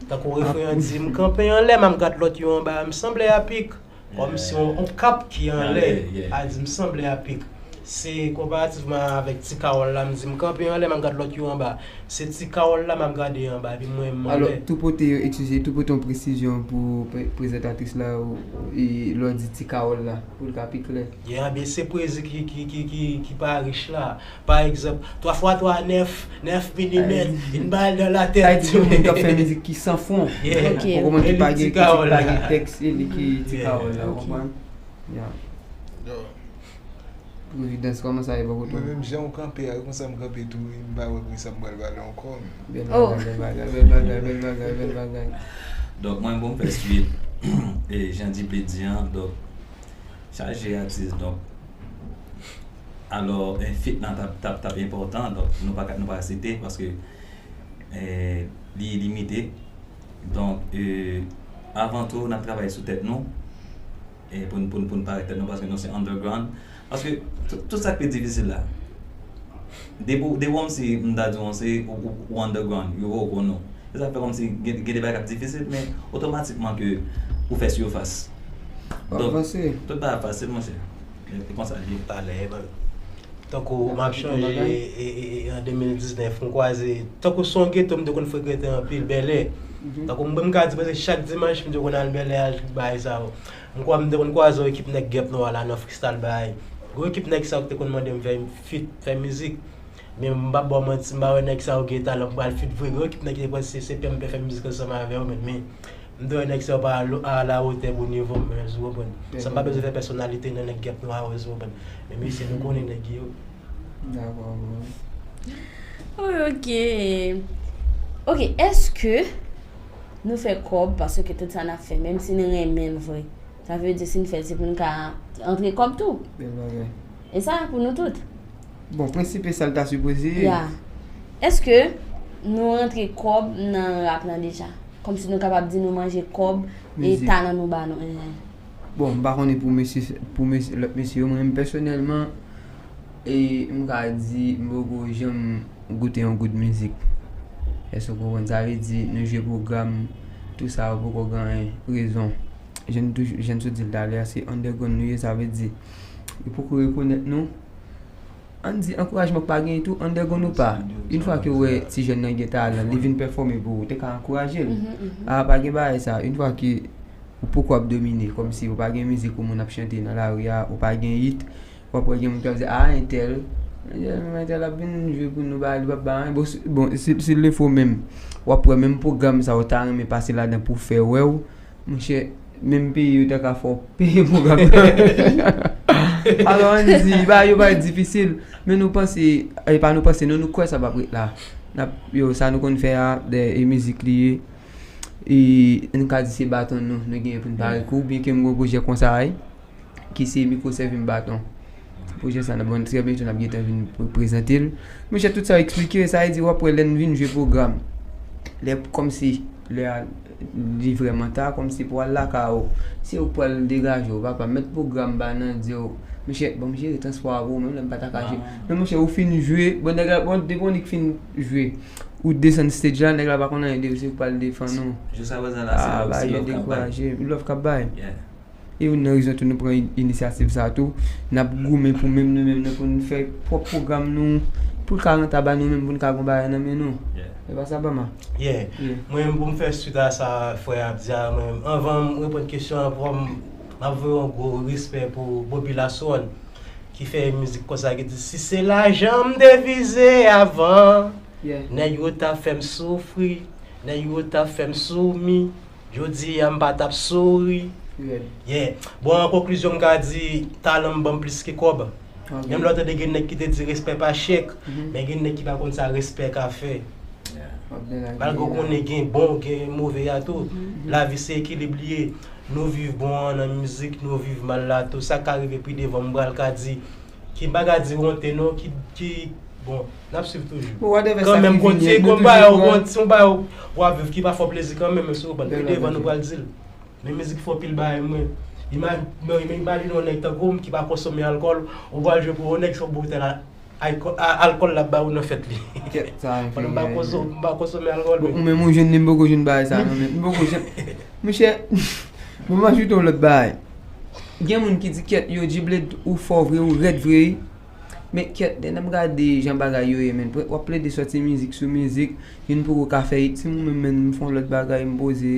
Tankou refren an di, m kanpe anlè, m ap gad lòt yo anba, m sanble a pik. Kòmsi yon, yon kap ki anlè, a di m sanble a pik. Se konparativman avèk ti kawòl la, m di m kanpe anlè, m ap gad lòt yo anba. Se ti kawòl la, m ap gade anba, epi mwen, m anlè. Alò, tou pote yo, eskize, tou pote yon presizyon pou pre- prezantatris la, ou- e lè w di ti kawòl la, pou l ka pi klè. Yeah, ebyen, se pwezi ki, ki, ki, ki, ki pa rich la. Pa egzanp, twa fwa twa, nèf, nèf milimèt, vin ba l nan latèt. Sa vle di yon moun k ap fè mizik ki san fon. Yeah. Ok. Ou konprann ki pa gen, ki pa gen tèks, e li ki ti kawòl la, ou konprann? Yeah. Providence, kòman sa ye bò kote w? Mwen menm, jan w kanpe a, konsa m kanpe tou, wi, m pa wè pou sa m pral pale ankò. Bèl bagay, bèl bagay, bèl bagay, bèl bagay, bèl bagay. Donk, mwen, bon, m fè swit, e jan Djiby di an, donk, chaje atis, donk, alò, eh, feat lan t ap, t ap, t ap enpòtan, donk, nou pa ka, nou pa ka site, paske, eh, li limite. Donk, eh, avan tou, n ap travay sou tèt nou, eh, pou n, pou n, pou n parèt tèt nou, paske nou se underground. Paske tout, tout sa k pi difisil la, depi w, depi w se, m ta di w se, ou, ou, ou underground, yo poko konn ou. Se sa k fè kòmsi gen, gen de bagay k ap difisil, men otomatikman ke ou fè sifas. W ap vanse. Tout bagay ap fasil, monchè. E konsa l ye. Talè, man. Tankou m ap chonje, e, e, e, an de mil diznèf, m kwaze, tankou se yon geto m te konn frekante anpil, Bèlè. Tankou m, m ka di, prèske chak dimanch, m te konn al Bèlè, al bay sa yo. M kwa, m te konn kwaze yon ekip nèg Gèp Nwa la nan freestyle bay. Gwo ekip nèg sa yo ki te konn mande m fè feat, fè mizik. Men m p ap ba w manti, m pa wè nèg sa yo gen talan pou al feat vre. Gwo ekip nèg ki te panse se pè m pè fè mizik ansanm avè yo, men, men m te wè nèg sa yo pa a la wotè pou nivo m, ou konprann? Sa m pa bezwen fè pèsonalite nan nèg Gèp Nwa yo, ou konprann? Men mesye, nou konnen nèg yo. Dakò, bro. Oh, ok. Ok, èske nou fè kòb paske tout sa n ap fè, menm si nou renmen l vre, sa vle di si n fè l, se pou n ka antre kòb tou. Bèl bagay. E sa pou nou tout. Bon, prensip e sa l ta sipoze ye. Ya. Èske nou rantre kòb nan rap lan deja? Kòmsi nou kapab di nou manje kòb e talan nou ba nou. Enhen. Bon, m pa konnen pou mesye, pou mesye, lòt mesye yo, mwen menm pèsonèlman, e m ka di m poko janm goute yon gout mizik. Èske w konprann? Sa vle di nou jwe pwogram, tou sa yo poko gen rezon. Jan n toujou, jan n sot di l talè a, se underground nou ye, sa vle di yo poko rekonèt nou. Ann di ankourajman k pa genyen tou, underground ou pa. Yon fwa ke w wè ti jèn nan gen talan, li vin pèfòme pou ou, ou te ka ankouraje l. A, pa gen bagay sa. Yon fwa ke ou poko ap domine, kòmsi ou pa gen mizik pou moun ap chante nan lari a, ou pa gen hit, w ap wè gen moun k ap di, a, entèl, entèl, entèl ap vin jwe pou nou, ba, li p ap ba anyen. Bon, si, bon, si, si l te fè w menm, w ap wè menm pwogram sa, ou ta renmen pase ladan pou fè wè w. Monchè, menm peye yo ta ka fè w peye pwogram nan. Alò, ann di, ba, yo pa difisil, men nou panse, e pa nou panse, non, nou kwè sa p ap ret la. N ap, yo, sa nou konn fè a, de, e mizik li ye. E n ka di se baton nou, nou genyen pou n pare kou, byenke m gon pwojè konsa, wi, ki se Mikwo Sèvi M Baton. Pwojè sa, nan bon, trè byento, n ap gentan vin pre- prezante l. Monchè, tout sa yo eksplike, sa vle di, w ap wè lè n vin jwe pwogram. Lè, kòmsi, lè a, li vrèman ta, kòmsi pou w al lakay ou. Se ou k pral degaje w, papa, mèt pwogram ba nan di w, monchè, ban m jere transpò a pou ou, menm lè m pa ta ka jwe. Men monchè, ou fin jwe, bon, nèg la, bon, depi yon nèg fin jwe, ou desann stage la, nèg la pa konn anyen de ou, se ou k pral defann ou. Jiska prezan la, se love, se love k ap bay. Love k ap bay. E youn nan rezon tou nou pran in- inisyativ sa tou. N ap goumen pou menm nou menm nan pou n fè pwòp pwogram nou, pou l ka rantab a nou menm, pou n ka gon bagay nan men nou. E pa sa, Bama? Yeah. Mwen menm pou m fè swit a sa frè a ap di a, mwen menm, anvan m reponn kesyon an, pou m, m ap voye yon gwo respè pou Bobby Laswon ki fè mizik konsa ki di, si se lajan m te vize avan, nèg yo t ap fè m soufri, nèg yo t ap fè m soumi. Jodi a m pa t ap souri. Yeah. Bon, an konklizyon, m ka di, talan m ban m plis ke kòb. Menm lè w tande gen nèg ki te di respè pa chèk, men gen nèg ki pa konn sa respè ka fè. Malgre w konnen gen bon, gen move a tou. Lavi se ekilib li ye. Nou viv bon an nan mizik, nou viv mal la tou. Sa ka rive pi devan, m pral ka di, ki m pa ka di wonte non, ki, ki Bon, n ap swiv toujou. Bon, whatever sa ki vini, nou toujou pran. Ti yon bagay ou ap viv ki pa fè w plezi kanmenm, menm si w konprann. Pi devan nou pral di l. Men mizik fè anpil bagay, mwen. Imaj, men, men imajine yon nèg tankou m ki pa konsome alkòl, ou pral jwe pou yon nèg se yon boutèl a, alkòl, a, alkòl l ap ba ou nan fèt li. Pandan m pa konsome, m pa konsome alkòl, men. Ou menm ou jwenn li, m poko jwenn bagay sa, non, men. M poko jwenn. Monchè, bon, m ajoute yon lòt bagay. Gen moun ki di, kyèt, yo, G-Blade, ou fò vre, ou rèd vre, wi. Men kyèt, lè n ap gade jan bagay yo ye, menn, w ap plede sòti mizik sou mizik, youn poko ka fè it, si mwen menm, menn, m fè yon lòt bagay, m poze.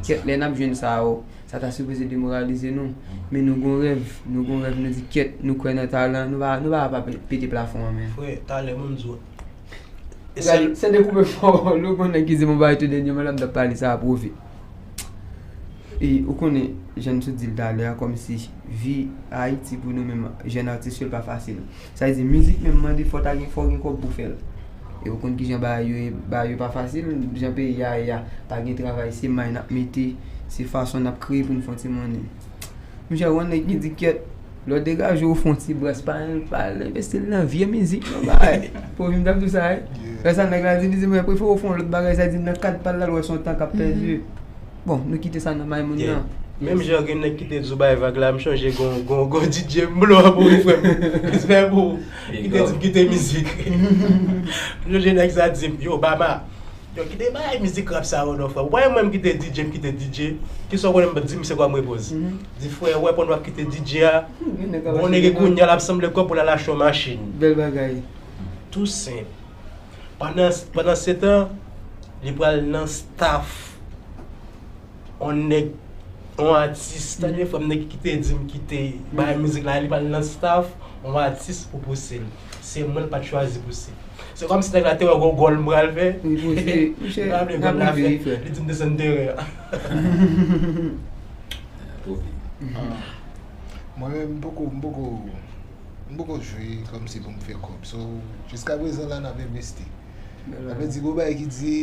Kyèt, lè n ap jwenn sa yo, sa ta sipoze demoralize nou. Men nou gon rèv, nou gon rèv, nou di kyèt, nou kwè nan talan, nou pa, nou pa, pa pete plafon an, menn. Frè, talè, mwen m di w. Gade, se dekoupe fò, lè w gon nèg ki di m yon bagay tou dènyèman, lè m t ap pale sa a pwouve. E ou konnen, jan n sot di l talè a, kòmsi vi Ayiti pou nou menm jèn atis yo, l pa fasil. Sa vle di, mizik menm mande fò ta gen, fò w gen kòb pou fè l. E ou konn kijan bagay yo ye, bagay yo pa fasil, jan peyi a ye a, pa gen travay, se may n ap mete, se fason n ap kreye pou n fè yon ti monnen. Monchè, ou wè nèg ki di kyèt, lè w degaje w fè yon ti bras, pa, pa al envesti l nan vye mizik, non, bagay. Pwovèb m t ap di w sa, wi. Lè sa nèg la di, li di, mwen prefere w fè yon lòt bagay, sa di nan kad pa l la, l wè se yon tan k ap pèdi. Bon, nou kite sa nan may moun nan. Menm jan gen nèg ki te di w bay vag la, m chonje gon, gon, gon DJ m blow up wi frè m. Respè pou ou. Ki te di m kite mizik. M chonje nèg sa di m, yo, Bama, yo, kite bay mizik rap sa yo non, frè. Ou pa wè mwen m kite DJ, m kite DJ. Kisa w konnen m di m se kwa m repoze. Di, frè, ou wè pandan w ap kite DJ a, bon nèg kounye a l ap sanble kò pou l al achte yon machin. Bèl bagay. Tou senp. Pandan, pandan se tan, li pral nan staff yon nèg, yon atis, tande frè m, nèg ki te di m kite bay mizik la, li pral nan staff yon atis pou pouse l. Se mwen l pa t chwazi pouse. Se kòmsi nèg la te wè gon gòl m pral fè. Li pa vle gòl la fèt, li di m desann teren an. Mwen menm, m poko, m poko, m poko jwe kòmsi pou m fè kòb. So, jiskaprezan la, n ap envesti. Sa vle di, gon bagay ki di,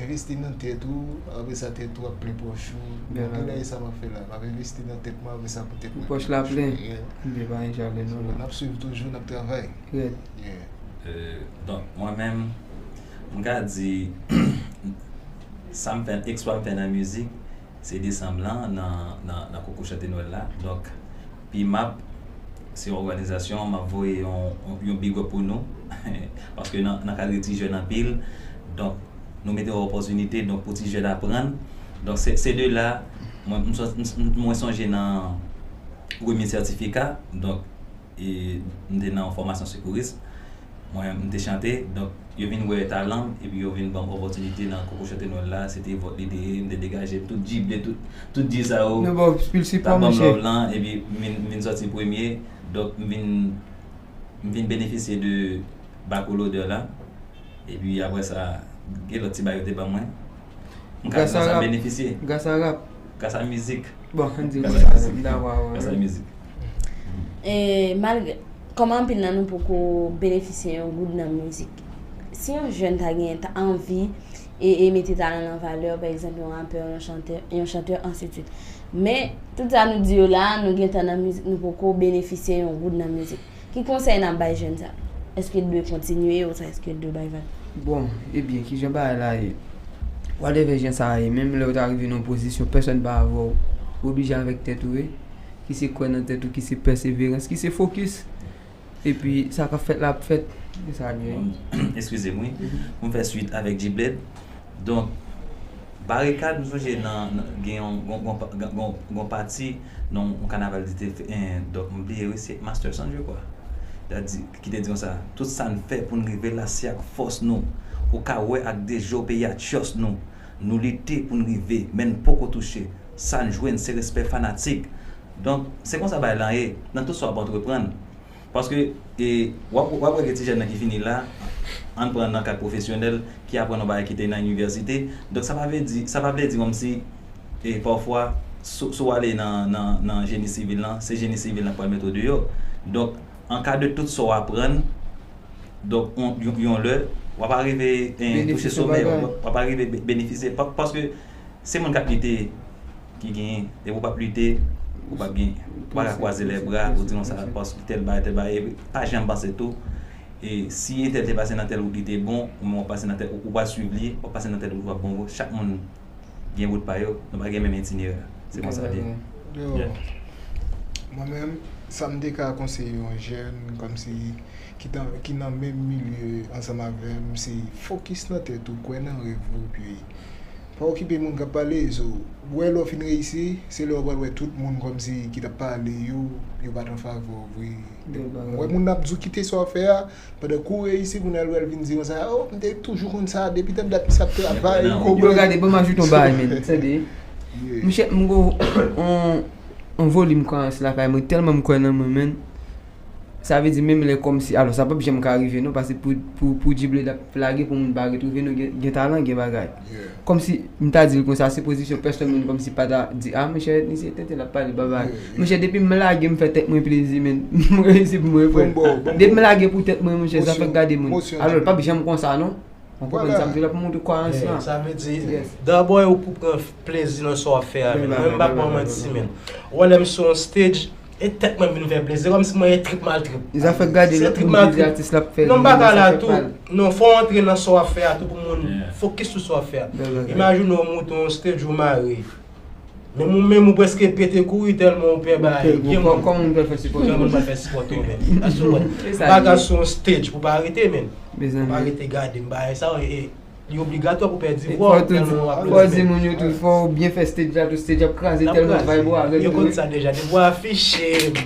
envesti nan tèt ou, apre sa tèt ou ap plen pòch ou. Bon, genlè e sa m ap fè la. M ap envesti nan tèt mwen, apre sa pou tèt mwen plen pòch ou. Pòch la plen. Li pa gen jale non. So, n ap swiv toujou, n ap travay. Rèd. Donk, mwen menm, m ka di, sa m fè, eksplwa m fè nan mizik, se desanm lan, nan, nan, nan konkou chante Nwèl la. Donk, P M A P, se yon òganizasyon, m ap voye yon, yon, yon big up pou nou. Paske nan, nan kad ti jèn anpil. Donk, nou mete yon opòtinite, donk, pou ti jèn aprann. Donk, se, se de la, mwen, m, m, m, mwen sonje nan remi sètifika. Donk, e, m te nan yon fòmasyon sekouris. Mwen, m te chante, donk, yo vin wè talan m, epi yo vin ban m opòtinite nan konkou chante Nwèl la, se te vòt li te ye, m te degaje m, tout G-Blade, tout, tout G sa yo, t ap ban m love lan, epi m vin, m vin sòti premye, donk, m vin, m vin benefisye de Back All Odor la, epi apre sa, gen lòt ti bagay yo te ban mwen, m ka di konsa m benefisye. Gras a rap. Gras a mizik. Bon, ann di l konsa, m dakò avè w. Gras a mizik. E, malgre, kòman anpil nan nou poko benefisye yon goud nan mizik? Si yon jèn ta gen ta anvi e, e mete talan l an valè, pa egzanp, yon rapè, yon chantè, yon chantè, ansidswit. Men, tout sa nou di yo la a, nou gen tan nan mizik, nou poko benefisye yon goud nan mizik. Ki konsèy n ap bay jèn sa? Èske l dwe kontinye oswa èske l dwe bay vag? Bon, ebyen, kijan bagay la ye? Whatever jan sa ye, menm lè w ta rive nan yon pozisyon, pèsonn pa avè w. Ou oblije avèk tèt ou, wi. Ki se kwè nan tèt ou, ki se pèseverans, ki se fokis. Epi, sa k ap fèt la ap fèt. Se sa l ye. Eskize m, wi. Pou m fè swit avèk G-Blade. Donk, Barikad, m sonje nan, nan, gen yon, gon, gon, gon, gon, gon pati nan yon kanaval li te fè, en, donk, m bliye, wi, se Master Son, je crois. Li di, ki te di konsa, tout sa n fè pou n rive la, se ak fòs nou. Ou ka wè ak de je w peyi a tchòs nou. Nou lite pou n rive, men n poko touche. Sa n jwenn, se respè fanatik. Donk, se konsa bagay lan ye, nan tout sa w ap antreprann. Paske, e, w ap, w ap wè gen ti jèn nan ki fini la, ann pran nan kad pwofesyonèl, ki aprann yon bagay ki te nan inivèsite. Donk, sa pa vle di, sa pa vle di kòmsi, e, pafwa, si, si w ale nan, nan, nan jeni sivil lan, se jeni sivil lan k pral mete w deyò. Donk, an ka de tout sa w aprann, donk, yon, yon, yon lè, w ap arive, e, touche somè, w ap arive be-, benefisye. Pa-, paske se moun k ap lite ki genyen. Depi w p ap lite, ou p ap genyen. Ou pa ka kwaze lè bra pou di konsa, paske tèl bagay, tèl bagay. Epi, pa janm panse tou, E si entèl te pase nan tèl wout, li te bon, ou menm w ap pase nan tèl, ou pa swiv li, w ap pase nan tèl wout, w ap bon. Chak moun gen wout pa yo, nou pa gen menm itinerè. Se konsa l ye. Yo, mwen menm, sa m te ka konseye yon jèn kòmsi ki nan menm milye ansanm avè m, se fokis nan tèt ou, kwè nan rèv ou, epi pa okipe moun k ap pale. So, ou wè lè w fin reyisi, se lè w pral wè tout moun kòmsi ki t ap pale yo, yo pa t an favè w vre. Ou wè moun ap di w kite sa w ap fè a, pandan ke w reyisi, kounye a l pral vin di konsa, o, m te toujou konn sa, depi tann dat misye ap travay. Yo gade, ban m ajoute yon bagay, men, tande. Monchè, m gon on, on volim kwayans lakay mwen, tèlman m kwè nan mwen, men. Sa vle di menm lè kòmsi, alò sa p ap janm ka rive non, paske pou, pou, pou G-Blade ap lage pou moun pa retwouve nou, gen, gen talan, gen bagay. Kòmsi, m ta di l konsa, se pozisyon pèsonn moun kòmsi pa ta di, a monchè, misye tenten l ap pale, babay. Monchè, depi m lage m fè tèt mwen plezi, men, m reyisi pou mwen, frè. Depi m lage pou tèt mwen, monchè, zafè gade moun. Alò, l p ap janm konsa non. Ou konprann sa m di la pou montre kwayans lan. Sa vle di, dabò e ou pou pran plezi nan sa w ap fè a, men. Mwen, m p ap ba w manti, men. Ou wè lè m sou yon stage, e tèt mwen m vin fè plezi. Se kòmsi mwen e trip m al trip. Zafè gade lòt moun ki di atis la ap fè. Non, m pa ka la tou. Non, fò w antre nan sa w ap fè a tou pou moun fokis sou sa w ap fè a. Imajine w moute yon stage ou mare. Men ou menm ou prèske pete kouri tèlman ou pè bagay. Gen moun. Kòman moun pral fè sipòte w? Kòman moun pral fè sipòte w menm? Paske w wè, bagay sou yon stage pou pa rete, men. Pou pa rete gade m bagay sa yo, e, e, li obligatwa pou pèdi vwa w tèlman w ap. Fò w di moun yo tou, fò w byen fè stage la tou, stage ap kraze tèlman vibe ou avèk yo. Yo konn sa deja, depi w afiche m,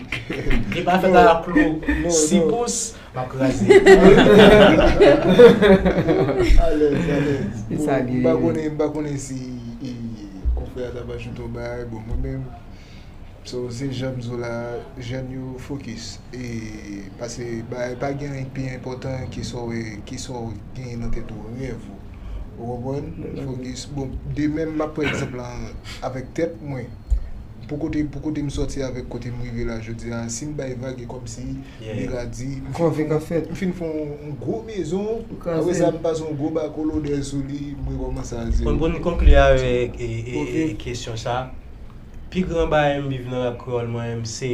li pa fèt a klou sis pous, m ap kraze. Alèz, alèz. Bon, m pa konnen, m pa konnen si, e, konfrè a t ap ajoute yon bagay, bon, mwen menm, So, se jan m di w la, jèn yo fokis. E, paske bagay pa gen anyen ki pi enpòtan ke sa w, ke sa w genyen nan tèt ou, rèv ou. Ou konprann? Fokis. Bon, de menm, m ap pran egzanp la avèk tèt mwen. Pou kote, pou kote m sòti avèk kote m rive la jodi a, si m bay vag, e kòmsi m te ka di, m fin fè yon gwo mezon, apre sa m pase yon gwo bako lodè sou li, m rekòmanse a zewo. Bon, pou n konkli avèk, e, e, e, kesyon sa, Pi gran bagay m viv nan rap kreyòl mwen menm se,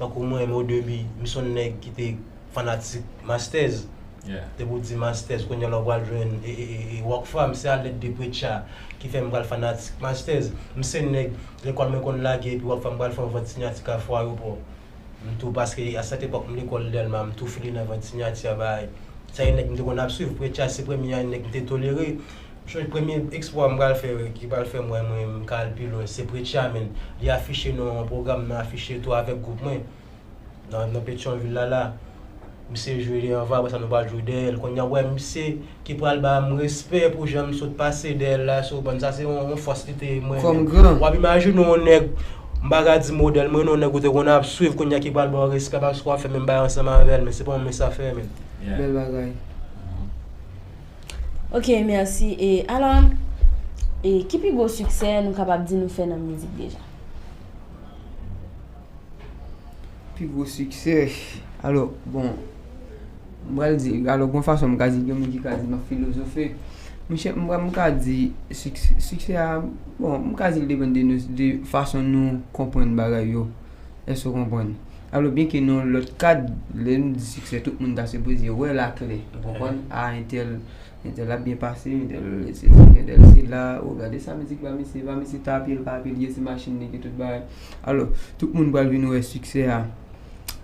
tankou mwen menm odebi, m se yon nèg ki te fanatik Masters. Depi w di Masters, kounye a la w pral jwenn e, e, e, e Rockfam, se alèd de Preacha ki fè m pral fanatik Masters. M se nèg, lekòl mwen konn lage epi Rockfam pral fè yon vant sinyati Kafou Ayewopò. M tou, paske a sèt epòk m lekòl Dèlma, m tou file nan vant sinyati a bay. Se yon nèg m te konn ap swiv, Preacha se premye a nèg m te tolere. M sonje premye ekspo a m pral fè, ki pral fè m wè mwen m ka al pi lwen, se Preacha, men li afiche nan yon pwogram, m afiche tou avèk gwoup mwen nan, nan Petyonvil la la. Misye jwe li anvan, apre sa nou pral jwe dèyè l. Kounye a w wè misye ki pral ba m respè pou jan m sot pase dèyè l la, so w konprann, sa se yon, yon fòs li te mwen menm. W ap imajine yon nèg, m pa ka di modèl mwen non, yon nèg ou te konn ap swiv, kounye a ki pral ba w respè paske w ap fè menm bagay ansanm avè l, men se pa yon mens afè, men. Bèl bagay. Ok, mèsi. E alò, e ki pi gwo siksè nou kapab di nou fè nan mizik deja? Pi gwo siksè. Alò, bon, m pral di, alò, gon fason m ka di, gen moun ki ka di m ap filozofe. Monchè, m, m ka di, siksè, siksè a, bon, m ka di l depann de nou, de fason nou konprann bagay yo. Èske w konprann? Alò, byenke nan yon lòt kad, lè nou di siksè, tout moun ta sipoze wè l aklè, ou konprann? A, entèl, entèl ap byen pase, entèl se si, entèl se la, o, gade sa mizik pa misye, pa misye ta pye l, pa pye l, ye se machin li gen tout bagay. Alò, tout moun pral vin wè siksè a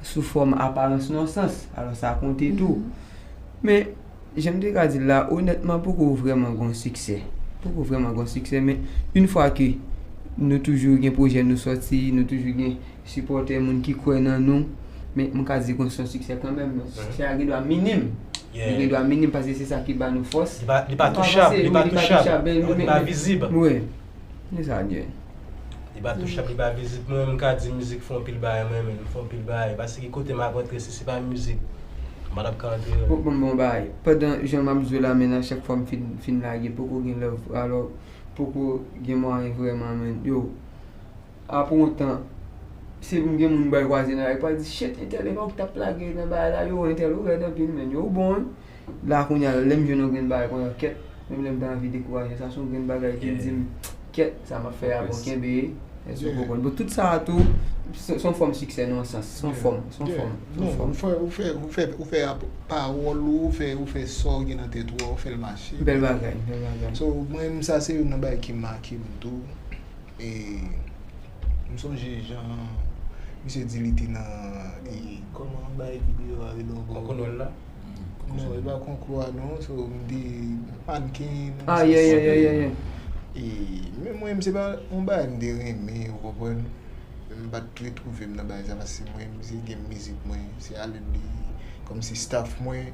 sou fòm aparans nan yon sans, alò sa konte tou. Men, jan m te ka di l la, onètman, poko vrèman gon siksè. Poko vrèman gon siksè, men yon fwa ke nou toujou gen pwojè nou sòti, nou toujou gen sipòtè, moun ki kwè nan nou, men m ka di gon se yon siksè kanmenm, men siksè a gen dwa minim. Li gen dwa minim paske se sa ki ba nou fòs. Li pa touchab, li pa touchab, li pa vizib. Wi. Se sa l ye. Li pa touchab, li pa vizib. Mwen menm m ka di mizik fè yon pil bagay mwen menm, fè yon pil bagay. Paske ki kote m ap antre, si se pa mizik, m pa t ap ka antre non. Bon, bon, bon bagay. Pandan jan m ap jwe la, men a chak fwa m fin, fin lage, poko gen love. Alò, poko gen mwayen vrèman, men. Yo, apre yon tan, se pou m gen moun m pral kwaze nan lari, pral di, shit, entèl epòk t ap lage nan bagay la, yo, entèl ou rèd anpil, men. Yo, ou bon, wi. La kounye a, lè m jwenn yon grenn bagay konsa, kèt, menm lè m ta anvi dekouraje, sa se yon grenn bagay ki di m, kèt, sa m ap fè a bon, kenbe, èske w konprann? Bon, tout sa a tou, Se se yon fòm siksè nan yon sans. Se yon fòm, se yon fòm, se yon fòm. Non, ou fè, ou fè, ou fè, ou fè ap- pawòl ou, ou fè, ou fè sa w gen nan tèt ou a, ou fè l mache. Bèl bagay, bèl bagay. So, mwen menm, sa se youn nan bagay ki make m tou. E m sonje jan misye di li te nan, e, kòman bagay videyo a rele ankò? Konkonòl la? Non, e pa konkou a non, so m te mannken. Ah, yeah, yeah, yeah, yeah, yeah. E, men mwen, se pa yon bagay m te renmen, ou konprann? M pa t retwouve m nan bagay sa, paske mwen, se gen mizik mwen, se ale li, kòmsi staff mwen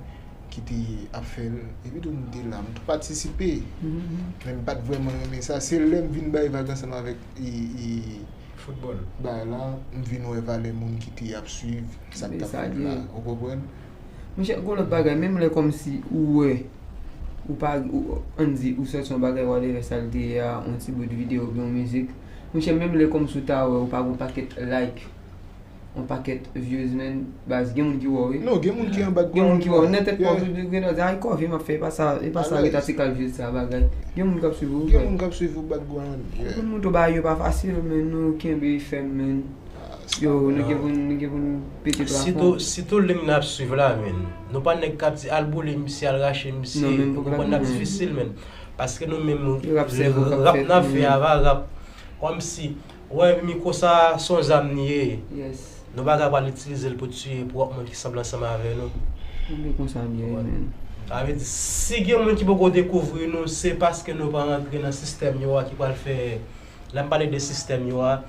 ki te ap fè l, epi tou m te la, m tou patisipe. Men m pa t vrèman renmen sa, se lè m vin bay vag ansanm avèk, e, e, foutbòl, bagay la, m vin wè valè moun ki te ap swiv sa k t ap fèt la, ou konprann? Monchè, gon lòt bagay, menm lè kòmsi ou wè, ou pa, ou, ann di, ou sòti yon bagay, whatever sa l te ye a, yon ti bout videyo oubyen yon mizik. Monchè, menm lè kòmsi ou ta wè, ou pa gon pakèt like, yon pakèt views, man, baz, gen moun ki wè w, wi. Non, gen moun ki an background. Gen moun ki wè w, nan tèt pa w, ou gen dwa di, "Ay, kòve m ap fè, e pa sa, e pa sa, rete a ti kal views sa, bagay." Gen moun k ap swiv ou, gen moun k ap swiv ou background, yeah. Pou nou montre w bagay yo pa fasil, men nou kenbe fèm, man. Yo, nou gen pou n, nou gen pou n pete plafon. Sitou, sitou liy n ap swiv la, men. Nou pa nèg k ap di, "Al boule misye, al rache misye." Non, men pou konprann n ap difisil, men. Paske nou menm, rap n ap fè a pa rap. Kòmsi, wè, mikwo sa, se yon zam li ye. Yes. Nou pa ka pral itilize l pou tiye pwòp moun ki sanble ansanm avè nou. Konsa li ye, men. Sa vle di, si gen moun ki poko dekouvri nou, se paske nou pa rantre nan sistèm yo a ki pral fè, lè m pale de sistèm yo a,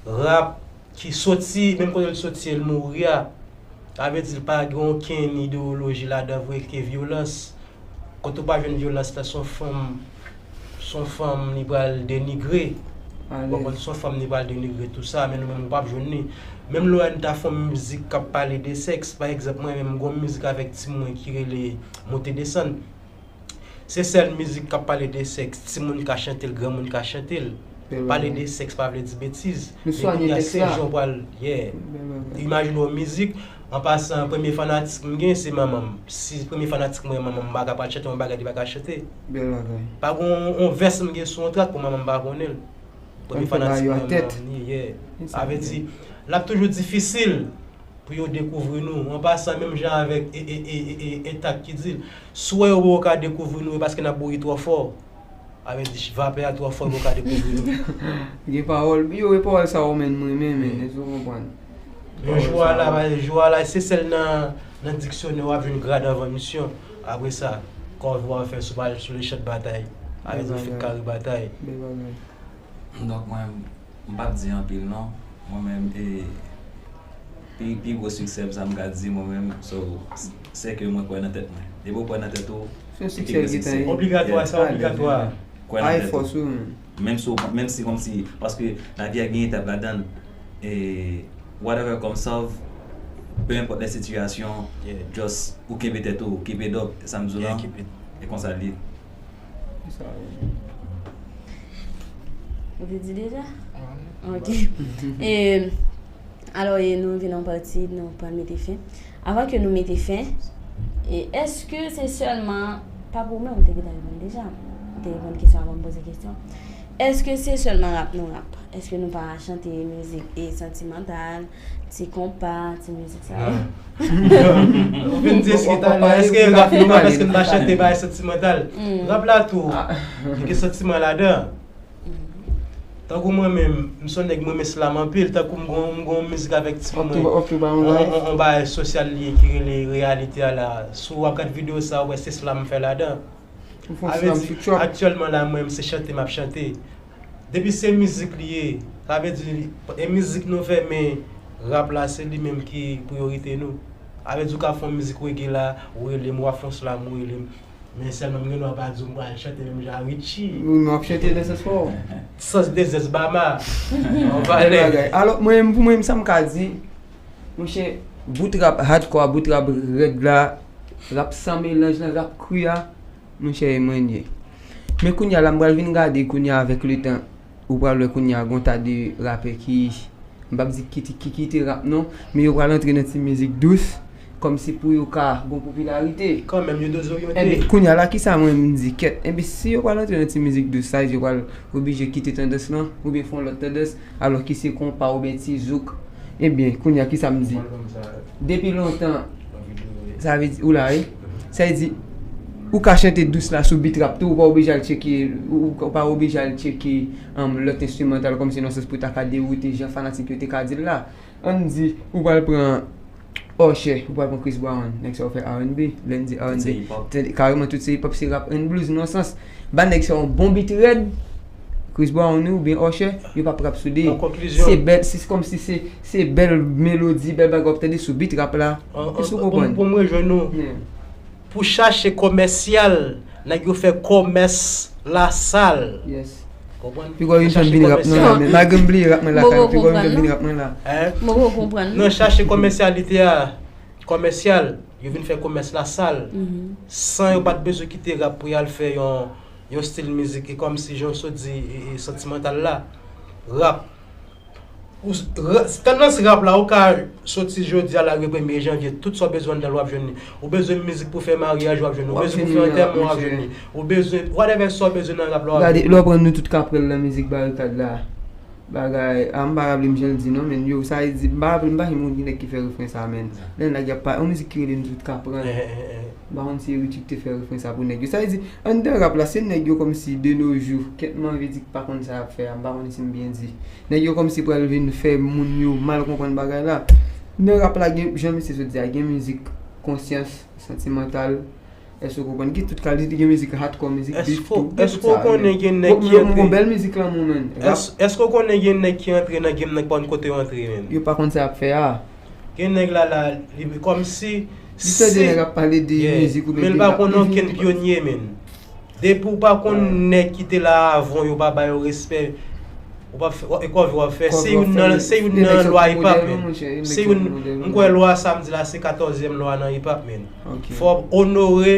rap ki soti, menm kote l soti, l mouri a, sa vle di l pa gen okenn ideyoloji ladan vre ke vyolans. Kote w pa jwenn vyolans la, se yon fanm, se yon fanm li pral denigre. Ou konprann? Se yon fanm li pral denigre tou sa, men nou menm nou p ap jwenn li. Menm lè w wè nou ta fè yon mizik k ap pale de sèks, pa egzanp, mwen menm, m gon mizik avèk timoun ki rele Monte Desann. Se sèl mizik k ap pale de sèks, timoun ka chante l, granmoun ka chante l. Pale de sèks pa vle di betiz. Men kounye a se jan w pral, yeah. Imajine w mizik, an pasan, premye fanatik m gen se manman m. Si premye fanatik mwen manman m, m pa ka pral chante yon bagay li pa ka chante. Pa gon yon vès m gen sou yon trak pou manman m pa konnen l. Premye fanatik mwen manman m li, yeah. Sa vle di, l ap toujou difisil pou yo dekouvri nou. An pasan, menm jan avèk e, e, e, e, e, Entak ki di l, si w wè yo poko ka dekouvri nou, e paske n ap bouyi twò fò. Sa vle di, vapè a twò fò, yo poko ka dekouvri nou. Gen pawòl, yo, e pawòl sa yo menm m renmen, men, èske w konprann? Men jou a la, jou a la, se sèl nan, nan diksyonè w ap jwenn grad anvan misyon. Apre sa, kòve w ap fè sou pal, sou le chan de batay. Sa vle di, w fin kare batay. Bèl bagay. Donk, mwen, m p ap di anpil, non. Mwen menm, e, pi, pi gwo siksè m, sa m ka di, mwen menm, so, s-, se ke mwen kwè nan tèt mwen. Depi w kwè nan tèt ou, se yon siksè ki gen. Obligatwa, sa obligatwa. Kwè nan tèt ou. Menm si w pa, menm si kòmsi, paske lavi a gen etap ladan l, e, whatever comes of, peu importe les situations, just, ou kenbe tèt ou, keep it up, sa m di w lan, e konsa l ye. Ou te di deja? Ok. E, alò, e nou vin nan pati, nou pral mete fen. Avan ke nou mete fen, e èske se sèlman, pa pwoblèm, ou te gentan reponn deja. Ou te reponn kesyon avan m poze kesyon. Èske se sèlman rap nou rap? Èske nou pa chante mizik e santimantal, ti konpa, ti mizik sa yo? Ou vin di èske talè, èske rap nou rap, èske nou pa chante bagay santimantal? Rap la tou, gen santiman ladan. Tankou mwen menm, m se yon nèg mwen renmen slam anpil, tankou m gon, m gon mizik avèk timoun, on, on, on bagay sosyal li ye ki rele Reyalite a la. Si w ap gad videyo sa, w wè se slam m fè ladan. Sa vle di, aktyèlman la, mwen, se chante m ap chante. Depi se mizik li ye, sa vle di, e mizik nou fè, men rap la, se li menm ki priyorite nou. Sa vle di, ou ka fè yon mizik reggae la, ou rele m, w ap fè yon slam, ou rele m. Men sèlman m gen dwa pa di w m pral chante menm jan a Richie. Wi, men w ap chante nan sans pa w. Sans de zès Bama. An valè. Alò, mwen, pou mwen, sa m ka di, monchè, bout rap hardcore, bout rap rèd la, rap san melanj lan, rap kri a, monchè, e mwen l ye. Men kounye a la, m pral vin gade kounye a avèk letan, ou pral wè kounye a gon ta de rapè ki, m p ap di ki, ki kite rap non, men yo pral antre nan ti mizik dous, kòmsi pou yo ka gon popilarite. Kanmenm, yo dezoryante. Enben, kounye a la, kisa mwen m di kèt? Enben, si yo pral antre nan ti mizik dous sa, yo pral oblije kite tandans lan, oubyen fè yon lòt tandans, alò ki se konpa oubyen ti zouk. Enben, kounye a, kisa m di? Depi lontan, sa vle di, ou la, wi. Sa vle di, ou ka chante dous la sou beat rap tou, ou pa oblije al tcheke, ou, ou pa oblije al tcheke um, lòt enstrimantal kòmsi nan sans pou ta ka dewoute jan fanatik yo te ka di l la. Ann di, ou pral pran Usher, ou pral pran Chris Brown, nèg sa yo fè R and B, lè n di R and B, kareman tout se hip hop, se rap and blues nan sans. Ba nèg sa yon bon beat rèd, Chris Brown wi oubyen Usher, yo p ap rap sou de. Se bèl, se kòmsi se, se bèl melodi, bèl bagay w ap tande sou beat rap la. Èske w konprann? Pou m rejwenn ou, pou chache kòmèsyal, nèg yo fè kòmès lasal. Konprann? Piga w vin fè m vin rap nan la, men malgre m bliye rap mwen lakay, piga w vin fè m vin rap mwen la. Mwen poko konprann. Nan chache kòmèsyalite a, kòmèsyal, yo vin fè kòmès lasal. San yo pa t bezwen kite rap pou y al fè yon, yon stil mizik, e kòmsi jan w sot di, e, e santimantal la. Rap. Ou, tandans rap la, ou ka soti jodi a la rive premye janvye, tout sa w bezwen anndan l w ap jwenn li. Ou bezwen mizik pou fè maryaj, w ap jwenn li. Ou bezwen pou fè antèman, w ap jwenn li. Ou bezwen, whatever sa w bezwen nan rap la, w ap jwenn li. Gade, lè w pran nou tout kaprèl nan mizik Barikad la. Bagay, a m pa raple m jan l di non, men yo, sa vle di, m pa raple m pa janm konn ki nèg ki fè refren sa, men. Lè nèg y ap pa, yon mizik ki rele nou tout kaprèl. M pa konn si Richie ki te fè refren sa pou nèg yo. Sa vle di, anndan rap la, se nèg yo kòmsi de nos jours, kèt m anvi di ki pa konn sa y ap fè a, m pa konn si m byen di. Nèg yo kòmsi pral vin fè moun yo mal konprann bagay la. Nan rap la, gen, jan misye sot di a, gen mizik konsyans, santimantal, èske w konprann? Gen tout kalite, gen mizik hardcore, mizik beef tou, gen tout sa. Èske w konnen gen nèg ki antre? Gon bèl mizik lanmou, man. Èske w konnen gen nèg ki antre nan game nan ki pa konn kote yo antre, man? Yo pa konn sa y ap fè a. Gen nèg la la, li kòmsi. Li tande nèg ap pale de mizik oubyen de rap, li vin. Men l pa konn okenn pyonye, men. Depi w pa konn nèg ki te la avan w yo pa ba yo respè, ou pa fè, e kòve w ap fè. Se youn nan, se youn nan lwa hip hop, men. Se youn, m kwè lwa sa m di la, se katòzyèm lwa nan hip hop, men. Fò w onore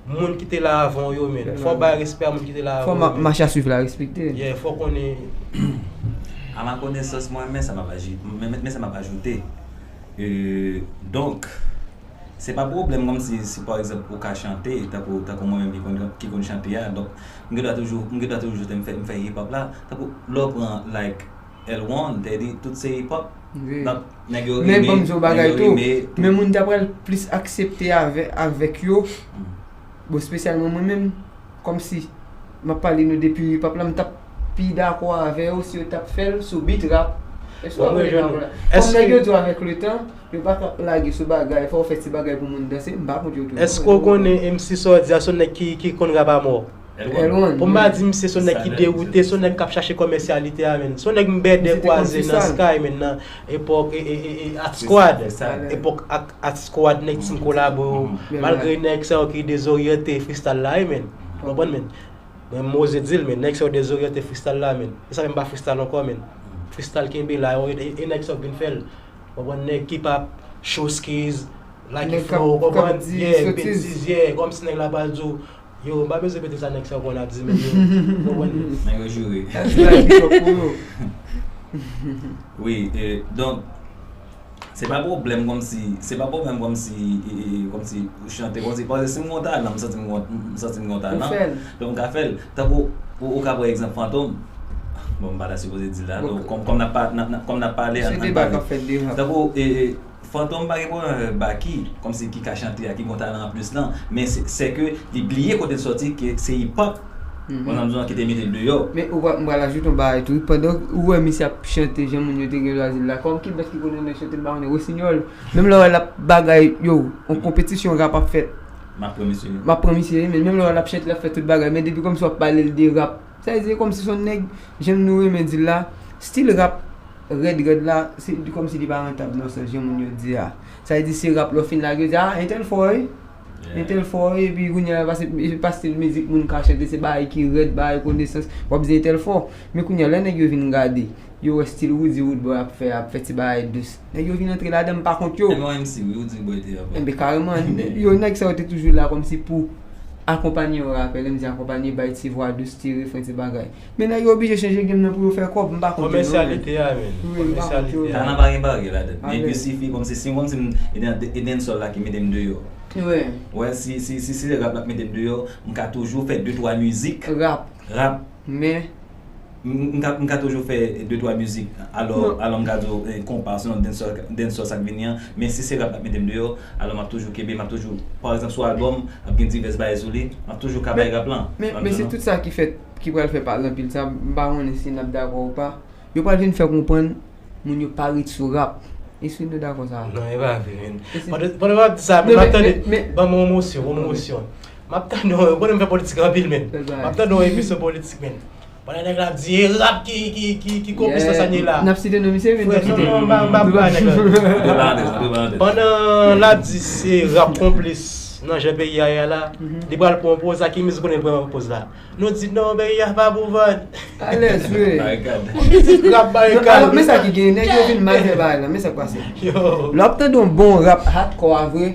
moun ki te la avan w yo, men. Fò w bay respè a moun ki te la avan w yo, men. Fò mach a swiv la respekte. Yeah, fò w konnen. A ma konesans mwen, men sa m ap aji-, men, men sa m ap ajoute. Euh, donk, se pa pwoblèm kòmsi, si pa egzanp ou ka chante, tankou, tankou mwen menm ki konn, ki konn chante a, donk, m gen dwa toujou, m gen dwa toujou chante, m fè, m fè hip hop la, tankou, lè w pran, like, L one, te di, tout se hip hop. Donk, nèg yo rime, nèg yo rime, tout. Men moun ta pral plis aksepte avè, avèk yo. Bon, espesyalman mwen menm, kòmsi, m ap pale nou depi hip hop la, m t ap pi dakò avè yo si yo t ap fè l sou beat rap. Èske w konprann? Kòm nèg yo di w avèk letan, yo pa t ap lage sou bagay, fò w fè ti bagay pou moun danse, m pa kont yo tou. Èske w konnen M C Sòdya se yon nèg ki, ki konn rap a mò? Pou m pa di misye se yon nèg ki dewoute, se yon nèg k ap chache kòmèsyalite a, men. Se yon nèg m bèdè kwaze nan Sky, men, nan epòk, e, e, e, e, Art Squad. Epòk ak Art Squad, nèg Team Collabo yo. Malgre nèg sa yo ki dezoryante freestyle la, wi, men. Ou konprann, men. Mwen, m oze di l, men, nèg sa yo dezoryante freestyle la, men. E sa fè m pa freestyle ankò, men. Freestyle kenbe la, e, e, e nèg sa yo k vin fè l. Ou konprann, nèg ki pa Show Skizz, Lucky Flow, ou konprann, yeah, betiz, yeah, kòmsi nèg la pral di w, yo, m pa bezwen pete sa nèg sa yo konn ap di, men yo, ou konprann. Nèg yo joure. Wi, e, donk, se pa pwoblèm kòmsi, se pa pwoblèm kòmsi, e, e, kòmsi ou chante, kòmsi, paske si m gen yon talan, m santi m gen, m santi m gen yon talan, donk m ka fè l. Tankou, ou, ou ka pran egzanp Fantom. Bon, m pa ta sipoze di l la, donk, kòm, kòm n ap pa-, n ap, n ap, kòm n ap pale, ann, ann pale. Tankou, e, e, Fantom pa gen pwoblèm avèk Baky, kòmsi ki ka chante a, ki gon talan anplis lan, men se, se ke li bliye kote l sòti, ke se hip hop. Konn sa m di w lan ki te mete l deyò. Men ou pa, m pral ajoute yon bagay tou. Pandan ou wè misye ap chante jan moun yo te gen dwa di l la, kòm ki lòt ki konnen nan chante m pa konnen, Rosinyòl. Menm lè w wè l ap bagay, yo, yon konpetisyon rap ap fèt. M ap pran misye. M ap pran misye, men menm lè w wè l ap chante, l ap fè tout bagay, men depi kòmsi w ap pale l de rap, sa vle di se kòmsi se yon nèg, jan nou renmen di l la, stil rap rèd rèd la, se kòmsi li pa rantab nan sans jan moun yo di a. Sa vle di se rap lè w fin lage yo di, ah, entèl fò wi. Entèl fò wi, epi kounye a, pase, e pa stil mizik moun ka chante, se bagay ki rèd, bagay konesans, w ap di entèl fò. Men kounye a, lè nèg yo vin gade, yo wè stil Roody Roodboy ap fè, ap fè ti bagay dous. Nèg yo vin antre ladan, m pa kont yo. Enben yon M C, wi, Roody Roodboy te ap. Enben kareman, yo, nèg sa yo te toujou la kòmsi pou akonpanye yon rapè, lè m di akonpanye, bay ti vwa dous, ti refren, ti bagay. Men nèg yo oblije chanje game nan pou yo fè kòb, m pa konte non, men. Kòmèsyalite a, men. Wi, m pa konte yo non. Talent pa gen baryè ladan l. Men isi fi, kòmsi, si kòmsi m, e dan, e dancehall la ki mete m deyò. Wi. Wè, si, si, si, si se rap la k mete m deyò, m ka toujou fè de twa mizik. Rap. Rap. Men M, m ka, m ka toujou fè de twa mizik. Alò, alò m ka di w, eh, konpa, sinon dancehall, dancehall sa k vini an. Men si se rap k ap mete m deyò, alò m ap toujou kenbe, m ap toujou, pa egzanp, sou albòm, ap gen divès bagay sou li, m ap toujou ka bay rap lan. Men, men se tout sa ki fèt, ki pral fè pale anpil sa, m pa konnen si n ap dakò ou pa. Yo pral vin fè konprann moun yo pa ret sou rap. Èske nou dakò sa? Non, e pa vre, men. Pandan, pandan w ap di sa, men, m ap tande, ban m yon mosyon, yon mosyon. M ap tande, w konnen m fè politik anpil, men. M ap tande yon emisyon politik, men. Pandan nèg la ap di, e rap ki, ki, ki, ki konplis nan sa n ye la. N ap site non misye, men n ap site. Non, non, m pa, m pa pale nèg la. Pandan l ap di se rap konplis nan jan peyi a ye a la, li pral pran yon poz la, ki mizik konnen l pran poz la? Nou di non, peyi a pa pou vann. Alèz, wi. Barikad. Mizik rap barikad. Alò, men sa ki gen, nèg yo vin mal fè bagay la, men sa k pase. Lè w ap tande yon bon rap hardcore a vre,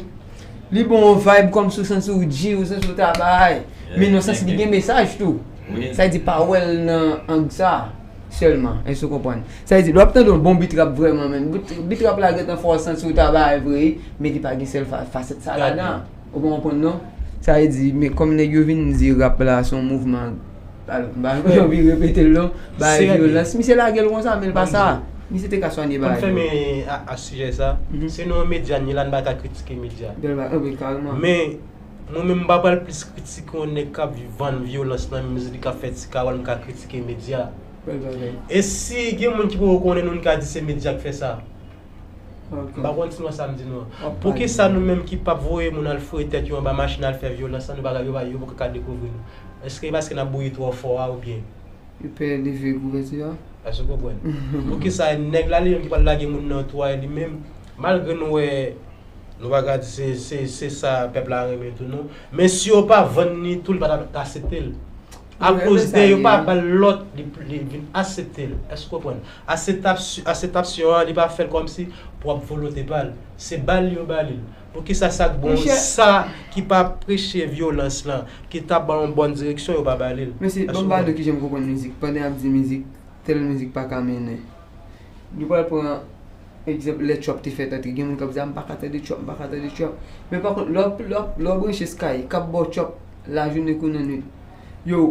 li bon yon vibe kòmsi w santi w G, ou santi w ta bay. Men nan sans li gen mesaj tou. Sa vle di pa wè l nan ang sa sèlman, èske w konprann? Sa vle di, lè w ap tande yon bon beat rap vrèman, men beat, beat rap la gentan fè w santi w ta bay vre, men li pa gen sèl fa-, fasèt sa ladan. Ou pa konprann non? Sa vle di, men kòm nèg yo vin di rap la se yon mouvman, al, m pa anvi repete l non, bay vyolans. Misye lage l konsa, men l pa sa. Misye te ka swanye bagay yo. Pou n fèmen a, a sijè sa, se nou yon medya n ye la, n pa ka kritike medya. Bèl bagay, wi, kareman. Men, mwen menm, m pa pral plis kritike yon nèg k ap vann vyolans nan mizik li, k ap fè ti kawòl, m ka kritike medya. Bèl bagay. E si gen moun ki poko konnen nou, n ka di se medya k fè sa. M pa kontinye sa m di nou an. Poukisa nou menm ki p ap voye moun al foure tèt yo anba machin al fè vyolans lan, nou pa ka, yo pa, yo poko ka dekouvri nou? Èske e paske n ap bouyi twò fò a oubyen? Yo pè leve kouvèti a. Èske w konprann? Poukisa nèg la li menm ki pral lage moun nan twò a li menm, malgre nou wè, nou pa ka di se, se, se sa pèp la renmen tou non. Men si yo pa vann li tou, li pa ta aksepte l. Akoz de yo pa ba l lòt, li, li vin aksepte l. Èske w konprann? Akseptasy-, akseptasyon an, li pa fè l kòmsi pwòp volonte pa l. Se ba l yo ba li l. Poukisa sa k bon, sa ki pa preche vyolans lan, ki ta ba yon bòn direksyon, yo pa ba li l? Mesye, ban m ba nou kijan m konprann mizik. Pandan y ap di mizik, tèl mizik pa ka mennen. Nou pral pran egzanp lè trap te fèt antre. Gen moun k ap di, a, m pa ka tande trap, m pa ka tande trap. Men pa kont, lè w, lè w, lè w branche Sky, k ap ba w trap lajounen kou nan nwit. Yo,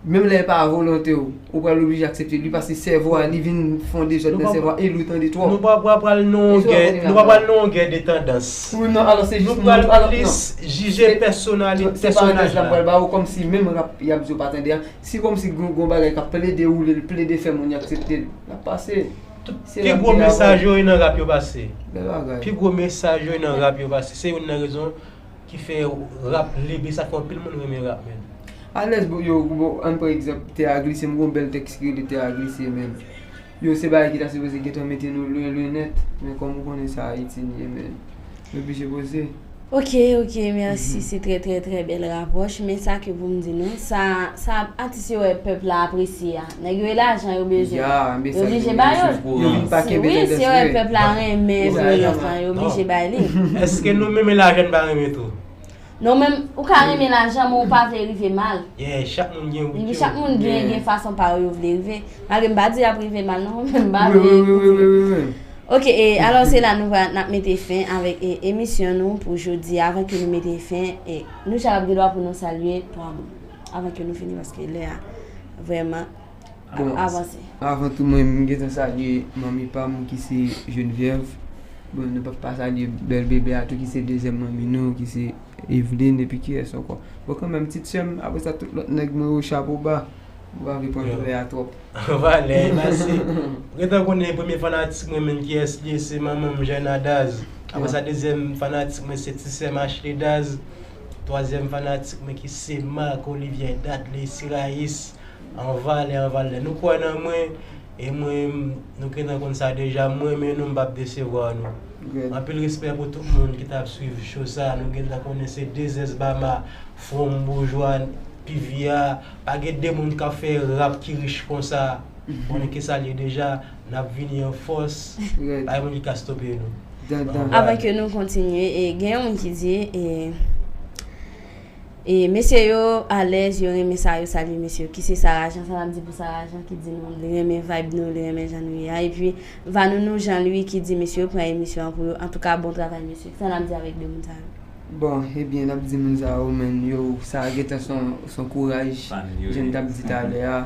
menm lè e pa volonte w, ou pral oblije aksepte li, paske sèvo a, li vin fè yon dezòd nan sèvo a, e li tande twòp. Nou pa pral, pral nan yon gè, nou pa pral nan yon gè de tandans. Wi, non, alò se jis nou pral plis jije pèsonali-, pèsonaj la. M pral ba ou kòmsi menm rap y ap di w pa tande a, si kòmsi gon, gon bagay k ap plede woule, l plede fè moun yo aksepte l, l ap pase. Pi gwo mesaj yo e nan rap yo pase. Bèl bagay. Pi gwo mesaj yo e nan rap yo pase. Se youn nan rezon ki fè rap leve, sa fè anpil moun renmen rap, men. Alèz, bon, yo, bon, ann pran egzanp, Tè a glise, m gon bèl tèks ki rele Tè a glise, men. Yo, se bagay ki ta sipoze gentan mete nou lwen, lwen nèt, men kòm ou konnen sa Ayiti n ye, men. Nou oblije poze. Ok, ok, mèsi. Se trè, trè, trè bèl rapwòch. Men sa ke pou m di nou, sa, sa atis yo wè pèp la apresye a. Nèg yo e lajan yo bezwen. Yo oblije ba yo. Yo vin pa kenbe tandans vre. Wi, si yo wè pèp la renmen vyolans lan, yo oblije bay li. Èske nou menm e lajan n pa renmen tou? Non, men ou ka renmen lajan, men ou pa vle rive mal. Yeah, chak moun gen wout yo. Epi chak moun gen, gen fason pa yo, yo vle rive. Malgre m pa di y ap rive mal, non, men m pa vle. Wi, wi, wi. Ok, e alò se la nou va, n ap mete fen avèk, e, emisyon nou pou jodi a. Avan ke nou mete fen, e, nou chak ap gen dwa pou nou salye twa moun. Avan ke nou fini, paske lè a vrèman ap avanse. Bon, avan tou, mwen, m gentan salye manmi pa m ki se Geneviève. Bon, nou p ap pa salye bèl bebe a tou ki se dezyèm manmi nou, ki se Eveline, epi kiyès ankò? Bon, kanmenm, ti sè m, apre sa, tout lòt nèg mwen yo, chapo ba. Mwen pa vle pran valè a twòp. Valè, mèsi. Ou gentan konnen premye fanatik mwen menm kiyès li ye, se manman m, Jayna Daz. Apre sa, dezyèm fanatik mwen, se ti sè m, Ashley Daz. Twazyèm fanatik mwen ki se Marc Olivier Dudley Sirayis. An valè, an valè. Nou kwè nan mwen, e mwen, nou gentan konn sa deja. Mwen, men nou, m p ap desevwa nou. Anpil respè pou tout moun ki t ap swiv show sa. Nou gentan konnen se Dezès Bama, From Boujwa, P V A. Pa gen de moun k ap fè rap ki rich konsa. Konnen ki sa l ye deja. N ap vini an fòs. Pa gen moun ki ka stope nou. Avan ke nou kontinye, e, gen yon moun ki di, e, E mesye yo alèz, yo renmen sa, yo salye mesye yo. Ki se Sarajan, sa n ap di pou Sarajan ki di nou li renmen vibe nou, li renmen jan nou ye a. Epi Vanounou Jean Louis ki di mesye yo pran emisyon an pou yo. Antouka, bon travay mesye. Sa n ap di avèk de moun sa yo? Bon, ebyen, n ap di moun sa yo, men yo, sa gentan son, son kouraj, jan n t ap di talè a.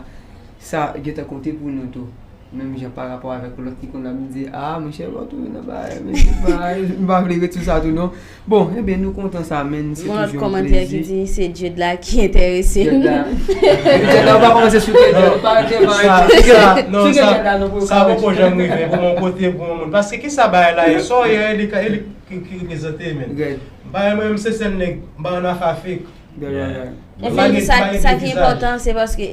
Sa gentan konte pou nou tou. Menm jan pa rapò avèk lòt ki konn ap di, a, monchè, lòt ou nan bagay, men se pa, m pa vle ret sou sa tou non. Bon, ebyen, nou kontan sa, men se toujou yon plezi. Yon lòt kòmantè ki di, se Djed la ki enterese m. Djed la, ou pa kòmanse sou Djed la, ou pa rete ba Djed la. Non, sa, sa poko janm rive pou yon kote, pou yon moun. Paske ki sa bagay la ye? Sa w ye, e li ki reprezante, men. M pa renmen m se sèl nèg, m pa nan afe fake. Epi sa ki enpòtan, se paske,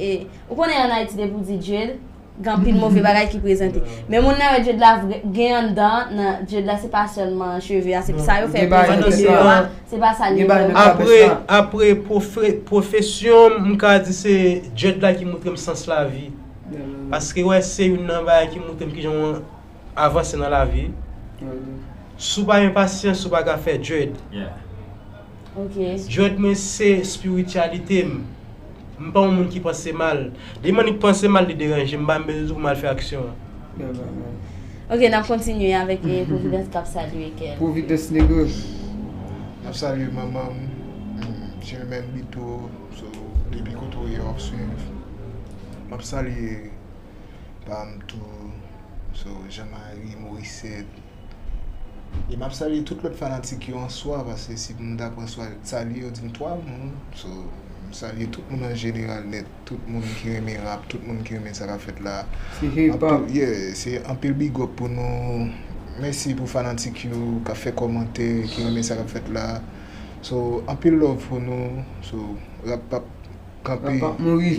ou konnen an Ayiti, depi w di Djed, gen anpil move bagay ki prezante. Men moun nan wè Djed la gen anndan, nan Djed la se pa sèlman cheve a, se sa yo fè prezante deyò a, se pa sa l ye vrèman. Apre, apre pwofesyon m, m ka di se Djed la ki moutre m sans lavi. Paske wè se youn nan bagay ki moutre m kijan w avanse nan lavi. Si w pa gen pasyans, ou pa ka fè Djed. Djed mwen se espirityalite m. M pa yon moun ki panse mal. Depi m annik panse mal, li deranje m, m pa bezwen di pou m al fè aksyon an. Ok, n ap kontinye avèk Providence k ap salye kè l. Providence Negro. M ap salye manman m, Germaine Bito, so, depi kote w ye w ap swiv. M ap salye pa m tou, so, Jean Marie Morissette. E m ap salye tout lòt fanatik yo an swa, paske si m ta pran swa salye yo, di m twa moun. So, m salye tout moun an jeneral nèt, tout moun ki renmen rap, tout moun ki renmen sa k ap fèt la. Se hip hop. Yeah, se anpil big up pou nou. Mèsi pou fanatik yo k ap fè kòmantè, ki renmen sa k ap fèt la. So, anpil love pou nou. So, rap p ap kanpe. Rap p ap mouri.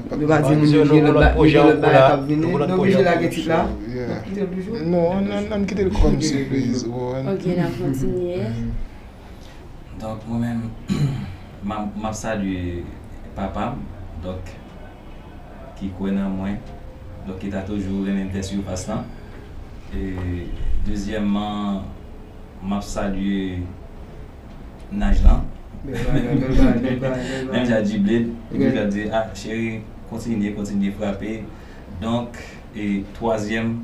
Nou pa di moun yo gen lòt bagay k ap vini. Nou oblije lage tit la. N ap kite l toujou? Non, ann kite l kòm sipriz. Ok, n ap kontinye. Donk, mwen menm, m ap salye papa m, donk, ki kwè nan mwen, donk, ki ta toujou renmen m tèt sivas lan. E, dezyèmman, m ap salye Naj lan. Menm jan G-Blade, li toujou ap di, a, cheri, kontinye, kontinye frape. Donk, e twazyèm,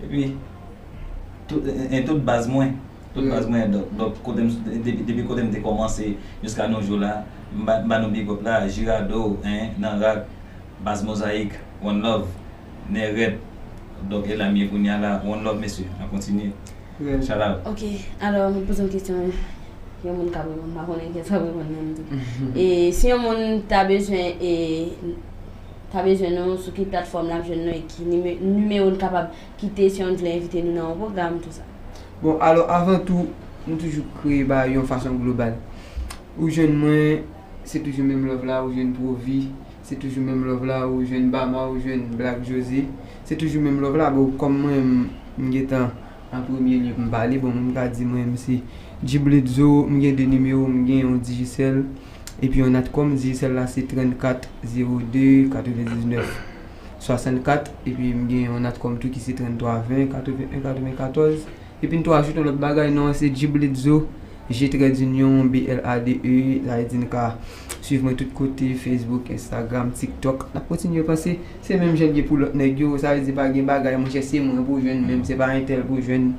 epi, en, tout baz mwen, tout baz mwen, donk, kote m, depi kote m te kòmanse jiska nou jou la, m ba nou big up la, Jirado, en, nan rak, baz Mozayik, one love, nè rèd, donk, e la m ye kounye a la, one love, mesye, n ap kontinye. Shout out. Ok, alò, mwen poze yon kesyon, yon moun k ap reponn, m pa konnen kiyès k ap reponn nan tou. E si yon moun ta bezwen, e, ta bezwen nou, sou ki platfòm l ap jwenn nou, e ki nimewo n kapab kite si yon moun vle envite nou nan yon pwogram, tou sa? Bon, alò, avan tou, nou toujou kreye bagay yon fason global. Ou jwenn mwen, se toujou menm love la, ou jwenn Provi, se toujou menm love la, ou jwenn Bama, ou jwenn Black José, se toujou menm love la. Bon, kòm mwen, m gentan an premye lye pou m pale, bon, mwen m ka di mwen, m se Djiblitzo, m gen de nimewo, m gen yon Digicel, epi yon Natcom, Digicel la se trannkat zewo de katrevendiznèf swasannkat, epi m gen yon Natcom tou ki se tranntwa ven katreven en katrevenkatòz. Epi n tou ajoute yon lòt bagay, non an se Djiblitzo, G trèt inyon, B L A D E, sa vle di n ka swiv mwen tout kote, Facebook, Instagram, TikTok. N ap kontinye panse, se menm jan l ye pou lòt nèg yo, sa vle di pa gen bagay, monchè, se mwen pou w jwenn, menm se pa entèl pou w jwenn.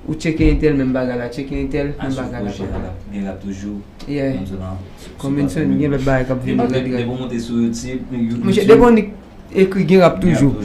Ou tcheke entèl, menm bagay la, tcheke entèl, menm bagay la. Gen rap toujou. Yeah. Kòm menn sèn, gen lòt bagay k ap vini. Depi w monte sou YouTube, YouTube. Monchè, depi w ekri gen rap toujou.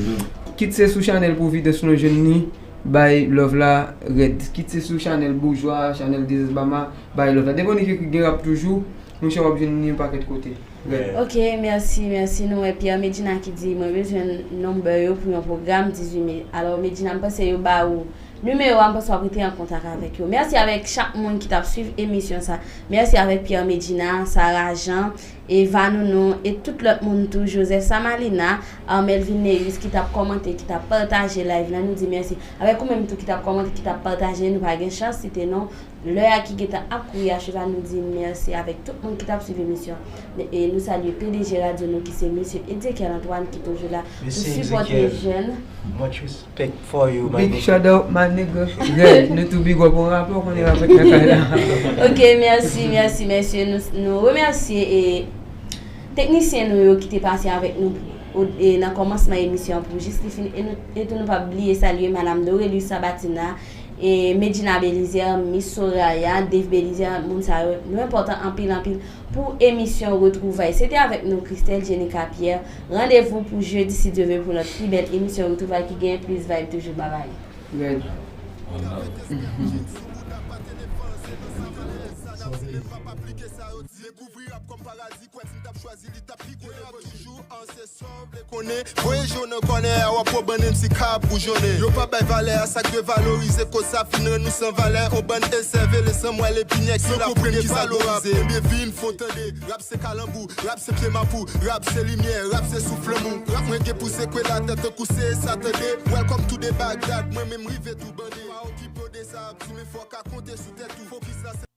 Kit se sou chanèl Providence nou jwenn li, bay love la rèd. Kit se sou chanèl Boujwa, chanèl Dezes Bama, bay love la. Depi w ekri gen rap toujou, monchè w ap jwenn li yon pakèt kote. Rèd. Ok, mèsi, mèsi. Nou wè Pierre Medjina ki di mwen bezwen number yo pou yon pwogram dizuit me. Alò Medjina, m panse yo ba ou nimewo a, m panse w ap rete an kontak avèk yo. Mèsi avèk chak moun ki t ap swiv emisyon sa. Mèsi avèk Pierre Medjina, Sarah Jean, Eva Nounou, e tout lòt moun tou, Joseph Samalina, Armel Vilneus ki t ap kòmante, ki t ap pataje live la, nou di mèsi. Avèk ou menm tou ki t ap kòmante, ki t ap pataje, nou pa gen chans site non, Lè a ki gentan ap kouri acheva, nou di mèsi avèk tout moun ki t ap swiv emisyon. E nou salye P D G radyo nou ki se mesye Ezekiel Antoine ki toujou la pou sipòte jèn. Much respect for you, my nigga. Big shout out, my nigga. Red, nou tou big up, on rapè, ou konnen rapè nan kay la. Ok, mèsi, mèsi, mèsi. Nou, nou remèsye e teknisyen nou yo ki te pase avèk nou o- e nan kòmansman emisyon pou jis li fini. E nou, e tou nou p ap bliye salye Madam Dorelus Sabatina, e Medjina Belizaire, Miss Soraya, Dave Belizaire, moun sa yo, nou enpòtan anpil, anpil pou emisyon Retwouvay. Se te avèk nou, Christelle Jenica Pierre. Randevou pou jedi, si Dye vle, pou lòt pi bèl emisyon Retwouvay ki gen plis vibe toujou. Babay. Red. Dekouvri rap kòm paradi, kwè si m t ap chwazi li t ap pi gwo. Toujou an se sa w vle konnen. Voye je w nan kònè a, w ap wè bann M C k ap boujonnen. Yo pa bay valè a sa k dwe valorize, koz sa fin rann nou san valè. On bann ensèvele san mwèl epi nèg ki la pou devalorize. Konbyen vin fon tande, rap se kalanbou, rap se pye mapou, rap se limyè, rap se souf lanmou. Rap mwen gen pou sekwe latè tankou se sa tande. Welcome to the Bagdad, mwen menm rive tou bande. Pa okipe w de sa, ap di men fòk a konte sou tèt ou. Fokis la se